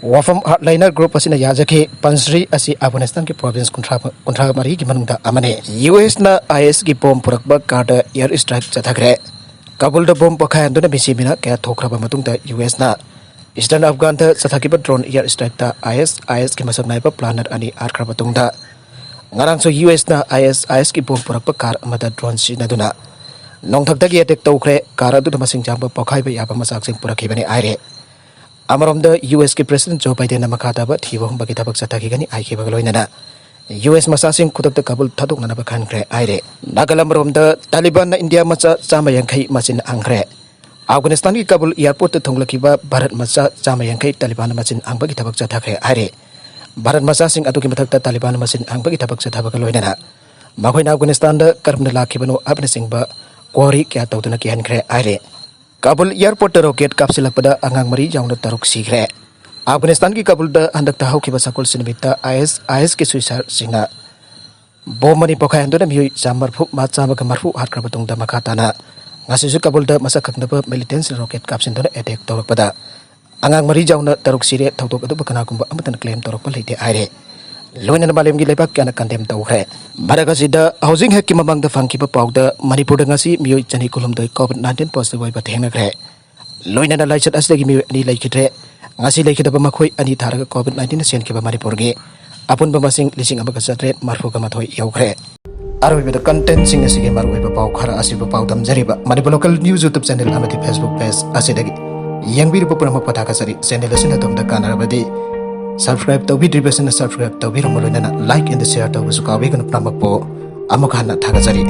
ꯋꯥꯐꯝ hardliner group ꯑꯁꯤꯅ ꯌꯥꯖꯈꯤ꯫ ꯄꯟꯁ꯭ꯔꯤ ꯑꯁꯤ ꯑꯐꯒꯥꯅꯤꯁꯇꯥꯟꯒꯤ province ꯀꯨꯟꯊ꯭ꯔꯥ, ꯀꯨꯟꯊ꯭ꯔꯥ ꯃꯔꯤꯒꯤ ꯃꯅꯨꯡꯗ ꯑꯃꯅꯤ꯫ U S ꯅ IS ꯒꯤ bomb ꯄꯨꯔꯛꯄ car ꯗ air strike ꯆꯠꯊꯈ꯭ꯔꯦ꯫ ꯀꯥꯕꯨꯜꯗ bomb ꯄꯣꯈꯥꯏꯍꯟꯗꯨꯅ ꯃꯤꯁꯤ ꯃꯤꯅ ꯀꯌꯥ ꯊꯣꯛꯈ꯭ꯔꯕ ꯃꯇꯨꯡꯗ, U S ꯅ Eastern Afghan ꯗ ꯆꯠꯊꯈꯤꯕ drone air strike ꯇ IS, IS ꯀꯤ ꯃꯁꯛ ꯅꯥꯏꯕ planner ꯑꯅꯤ ꯍꯥꯠꯈ꯭ꯔꯕ ꯃꯇꯨꯡꯗ, ꯉꯔꯥꯡꯁꯨ U S ꯅ IS, IS ꯀꯤ bomb ꯄꯨꯔꯛꯄ car ꯑꯃꯗ drone ꯁꯤꯖꯤꯟꯅꯗꯨꯅ ꯅꯣꯡꯊꯛꯇꯒꯤ attack ꯇꯧꯈ꯭ꯔꯦ꯫ Car ꯑꯗꯨꯗ ꯃꯁꯤꯡ ꯌꯥꯝꯕ ꯄꯣꯈꯥꯏꯕ ꯌꯥꯕ ꯃꯆꯥꯛꯁꯤꯡ ꯄꯨꯔꯛꯈꯤꯕꯅꯤ ꯍꯥꯏꯔꯦ꯫ ꯑꯃꯔꯣꯝꯗ, U S ꯀꯤ President Joe Biden ꯅ ꯃꯈꯥ ꯇꯥꯕ ꯊꯤꯕ ꯍꯨꯝꯕꯒꯤ ꯊꯕꯛ ꯆꯠꯊꯈꯤꯒꯅꯤ ꯍꯥꯏꯈꯤꯕꯒ ꯂꯣꯏꯅꯅ, U S ꯃꯆꯥꯁꯤꯡ ꯈꯨꯗꯛꯇ ꯀꯥꯕꯨꯜ ꯊꯥꯗꯣꯛꯅꯅꯕ ꯈꯟꯈ꯭ꯔꯦ ꯍꯥꯏꯔꯦ꯫ ꯅꯥꯀꯜ ꯑꯃꯔꯣꯝꯗ, ꯇꯥꯂꯤꯕꯥꯟꯅ ꯏꯟꯗꯤꯌꯥ ꯃꯆꯥ ꯆꯥꯝꯃ ꯌꯥꯡꯈꯩ ꯃꯆꯤꯟ ꯍꯪꯈ꯭ꯔꯦ꯫ ꯑꯐꯒꯥꯅꯤꯁꯇꯥꯟꯒꯤ ꯀꯥꯕꯨꯜ airport ꯇ ꯊꯨꯡꯂꯛꯈꯤꯕ ꯚꯥꯔꯠ ꯃꯆꯥ ꯆꯥꯝꯃ ꯌꯥꯡꯈꯩ ꯇꯥꯂꯤꯕꯥꯟꯅ ꯃꯆꯤꯟ ꯍꯪꯕꯒꯤ ꯊꯕꯛ ꯆꯠꯊꯈ꯭ꯔꯦ ꯍꯥꯏꯔꯦ꯫ ꯚꯥꯔꯠ ꯃꯆꯥꯁꯤꯡ ꯑꯗꯨꯒꯤ ꯃꯊꯛꯇ ꯇꯥꯂꯤꯕꯥꯟꯅ ꯃꯆꯤꯟ ꯍꯪꯕꯒꯤ ꯊꯕꯛ ꯆꯠꯊꯕꯒ ꯂꯣꯏꯅꯅ, ꯃꯈꯣꯏꯅ ꯑꯐꯒꯥꯅꯤꯁꯇꯥꯟꯗ ꯀꯔꯝꯅ ꯂꯥꯛꯈꯤꯕꯅꯣ ꯍꯥꯏꯕꯅꯆꯤꯡꯕ query ꯀꯌꯥ ꯇꯧꯗꯨꯅ ꯀꯤꯍꯟꯈ꯭ꯔꯦ ꯍꯥꯏꯔꯦ꯫ ꯀꯥꯕꯨꯜ airport ꯇ rocket ꯀꯥꯞꯁꯤꯜꯂꯛꯄꯗ ꯑꯉꯥꯡ ꯃꯔꯤ ꯌꯥꯎꯅ ꯇꯔꯨꯛ ꯁꯤꯈ꯭ꯔꯦ꯫ ꯑꯐꯒꯥꯅꯤꯁꯇꯥꯟꯒꯤ ꯀꯥꯕꯨꯜꯗ ꯍꯟꯗꯛꯇ ꯍꯧꯈꯤꯕ ꯁꯒꯣꯜꯁꯦꯟ ꯅꯨꯃꯤꯠꯇ IS, IS ꯀꯤ suicide ꯁꯤꯡꯅ bomb ꯑꯅꯤ ꯄꯣꯈꯥꯏꯍꯟꯗꯨꯅ ꯃꯤꯑꯣꯏ ꯆꯥꯝꯃꯔꯤꯐꯨ, ꯆꯥꯝꯃꯒ ꯃꯔꯤꯐꯨ ꯍꯥꯠꯈ꯭ꯔꯕ ꯃꯇꯨꯡꯗ, ꯃꯈꯥ ꯇꯥꯅ ꯉꯁꯤꯁꯨ ꯀꯥꯕꯨꯜꯗ ꯃꯁꯛ ꯈꯪꯗꯕ militant ꯁꯤꯡꯅ rocket ꯀꯥꯞꯁꯤꯟꯗꯨꯅ attack ꯇꯧꯔꯛꯄꯗ ꯑꯉꯥꯡ ꯃꯔꯤ ꯌꯥꯎꯅ ꯇꯔꯨꯛ ꯁꯤꯔꯦ꯫ ꯊꯧꯗꯣꯛ ꯑꯗꯨꯕꯨ ꯀꯅꯥꯒꯨꯝꯕ ꯑꯃꯠꯇꯅ claim ꯇꯧꯔꯛꯄ ꯂꯩꯇꯦ ꯍꯥꯏꯔꯦ꯫ ꯂꯣꯏꯅꯅ ꯃꯥꯂꯦꯝꯒꯤ ꯂꯩꯕꯥꯛ ꯀꯌꯥꯅ condemn ꯇꯧꯈ꯭ꯔꯦ꯫ ꯃꯔꯛ ꯑꯁꯤꯗ, ꯍꯧꯖꯤꯛ ꯍꯦꯛꯀꯤ ꯃꯃꯥꯡꯗ ꯐꯪꯈꯤꯕ ꯄꯥꯎꯗ, ꯃꯅꯤꯄꯨꯔꯗ ꯉꯁꯤ ꯃꯤꯑꯣꯏ ꯆꯅꯤ ꯀꯨꯟꯍꯨꯝꯗꯣꯏ COVID nineteen positive ꯑꯣꯏꯕ ꯊꯦꯡꯅꯈ꯭ꯔꯦ꯫ ꯂꯣꯏꯅꯅ ꯂꯥꯏꯆꯠ ꯑꯁꯤꯗꯒꯤ ꯃꯤꯑꯣꯏ ꯑꯅꯤ ꯂꯩꯈꯤꯗ꯭ꯔꯦ꯫ ꯉꯁꯤ ꯂꯩꯈꯤꯗꯕ ꯃꯈꯣꯏ ꯑꯅꯤ ꯊꯥꯔꯒ COVID nineteen ꯁꯦꯟꯈꯤꯕ ꯃꯅꯤꯄꯨꯔꯒꯤ ꯑꯄꯨꯟꯕ ꯃꯁꯤꯡ ꯂꯤꯁꯤꯡ ꯑꯃꯒ ꯆꯥꯇ꯭ꯔꯦꯠ ꯃꯔꯤꯐꯨꯒ ꯃꯥꯊꯣꯏ ꯌꯧꯈ꯭ꯔꯦ꯫ ꯑꯔꯣꯏꯕꯗ contentꯁꯤꯡ ꯑꯁꯤꯒꯤ ꯃꯔꯨꯑꯣꯏꯕ ꯄꯥꯎ ꯈꯔ ꯑꯁꯤꯕꯨ ꯄꯥꯎꯗꯝꯖꯔꯤꯕ Manipur Local News YouTube channel ꯑꯃꯗꯤ Facebook page ꯑꯁꯤꯗꯒꯤ ꯌꯦꯡꯕꯤꯔꯤꯕ ꯄꯨꯝꯅꯃꯛꯄꯨ ꯊꯥꯒꯠꯆꯔꯤ꯫ Channel ꯑꯁꯤꯅ ꯑꯗꯣꯝꯗ ꯀꯥꯟꯅꯔꯕꯗꯤ subscribe ꯇꯧꯕꯤꯗ꯭ꯔꯤꯕꯁꯤꯡꯅ subscribe ꯇꯧꯕꯤꯔꯝꯕ ꯂꯣꯏꯅꯅ like and share ꯇꯧꯕꯁꯨ ꯀꯥꯎꯕꯤꯒꯅꯨ꯫ ꯄꯨꯝꯅꯃꯛꯄꯨ ꯑꯃꯨꯛ ꯍꯟꯅ ꯊꯥꯒꯠꯆꯔꯤ꯫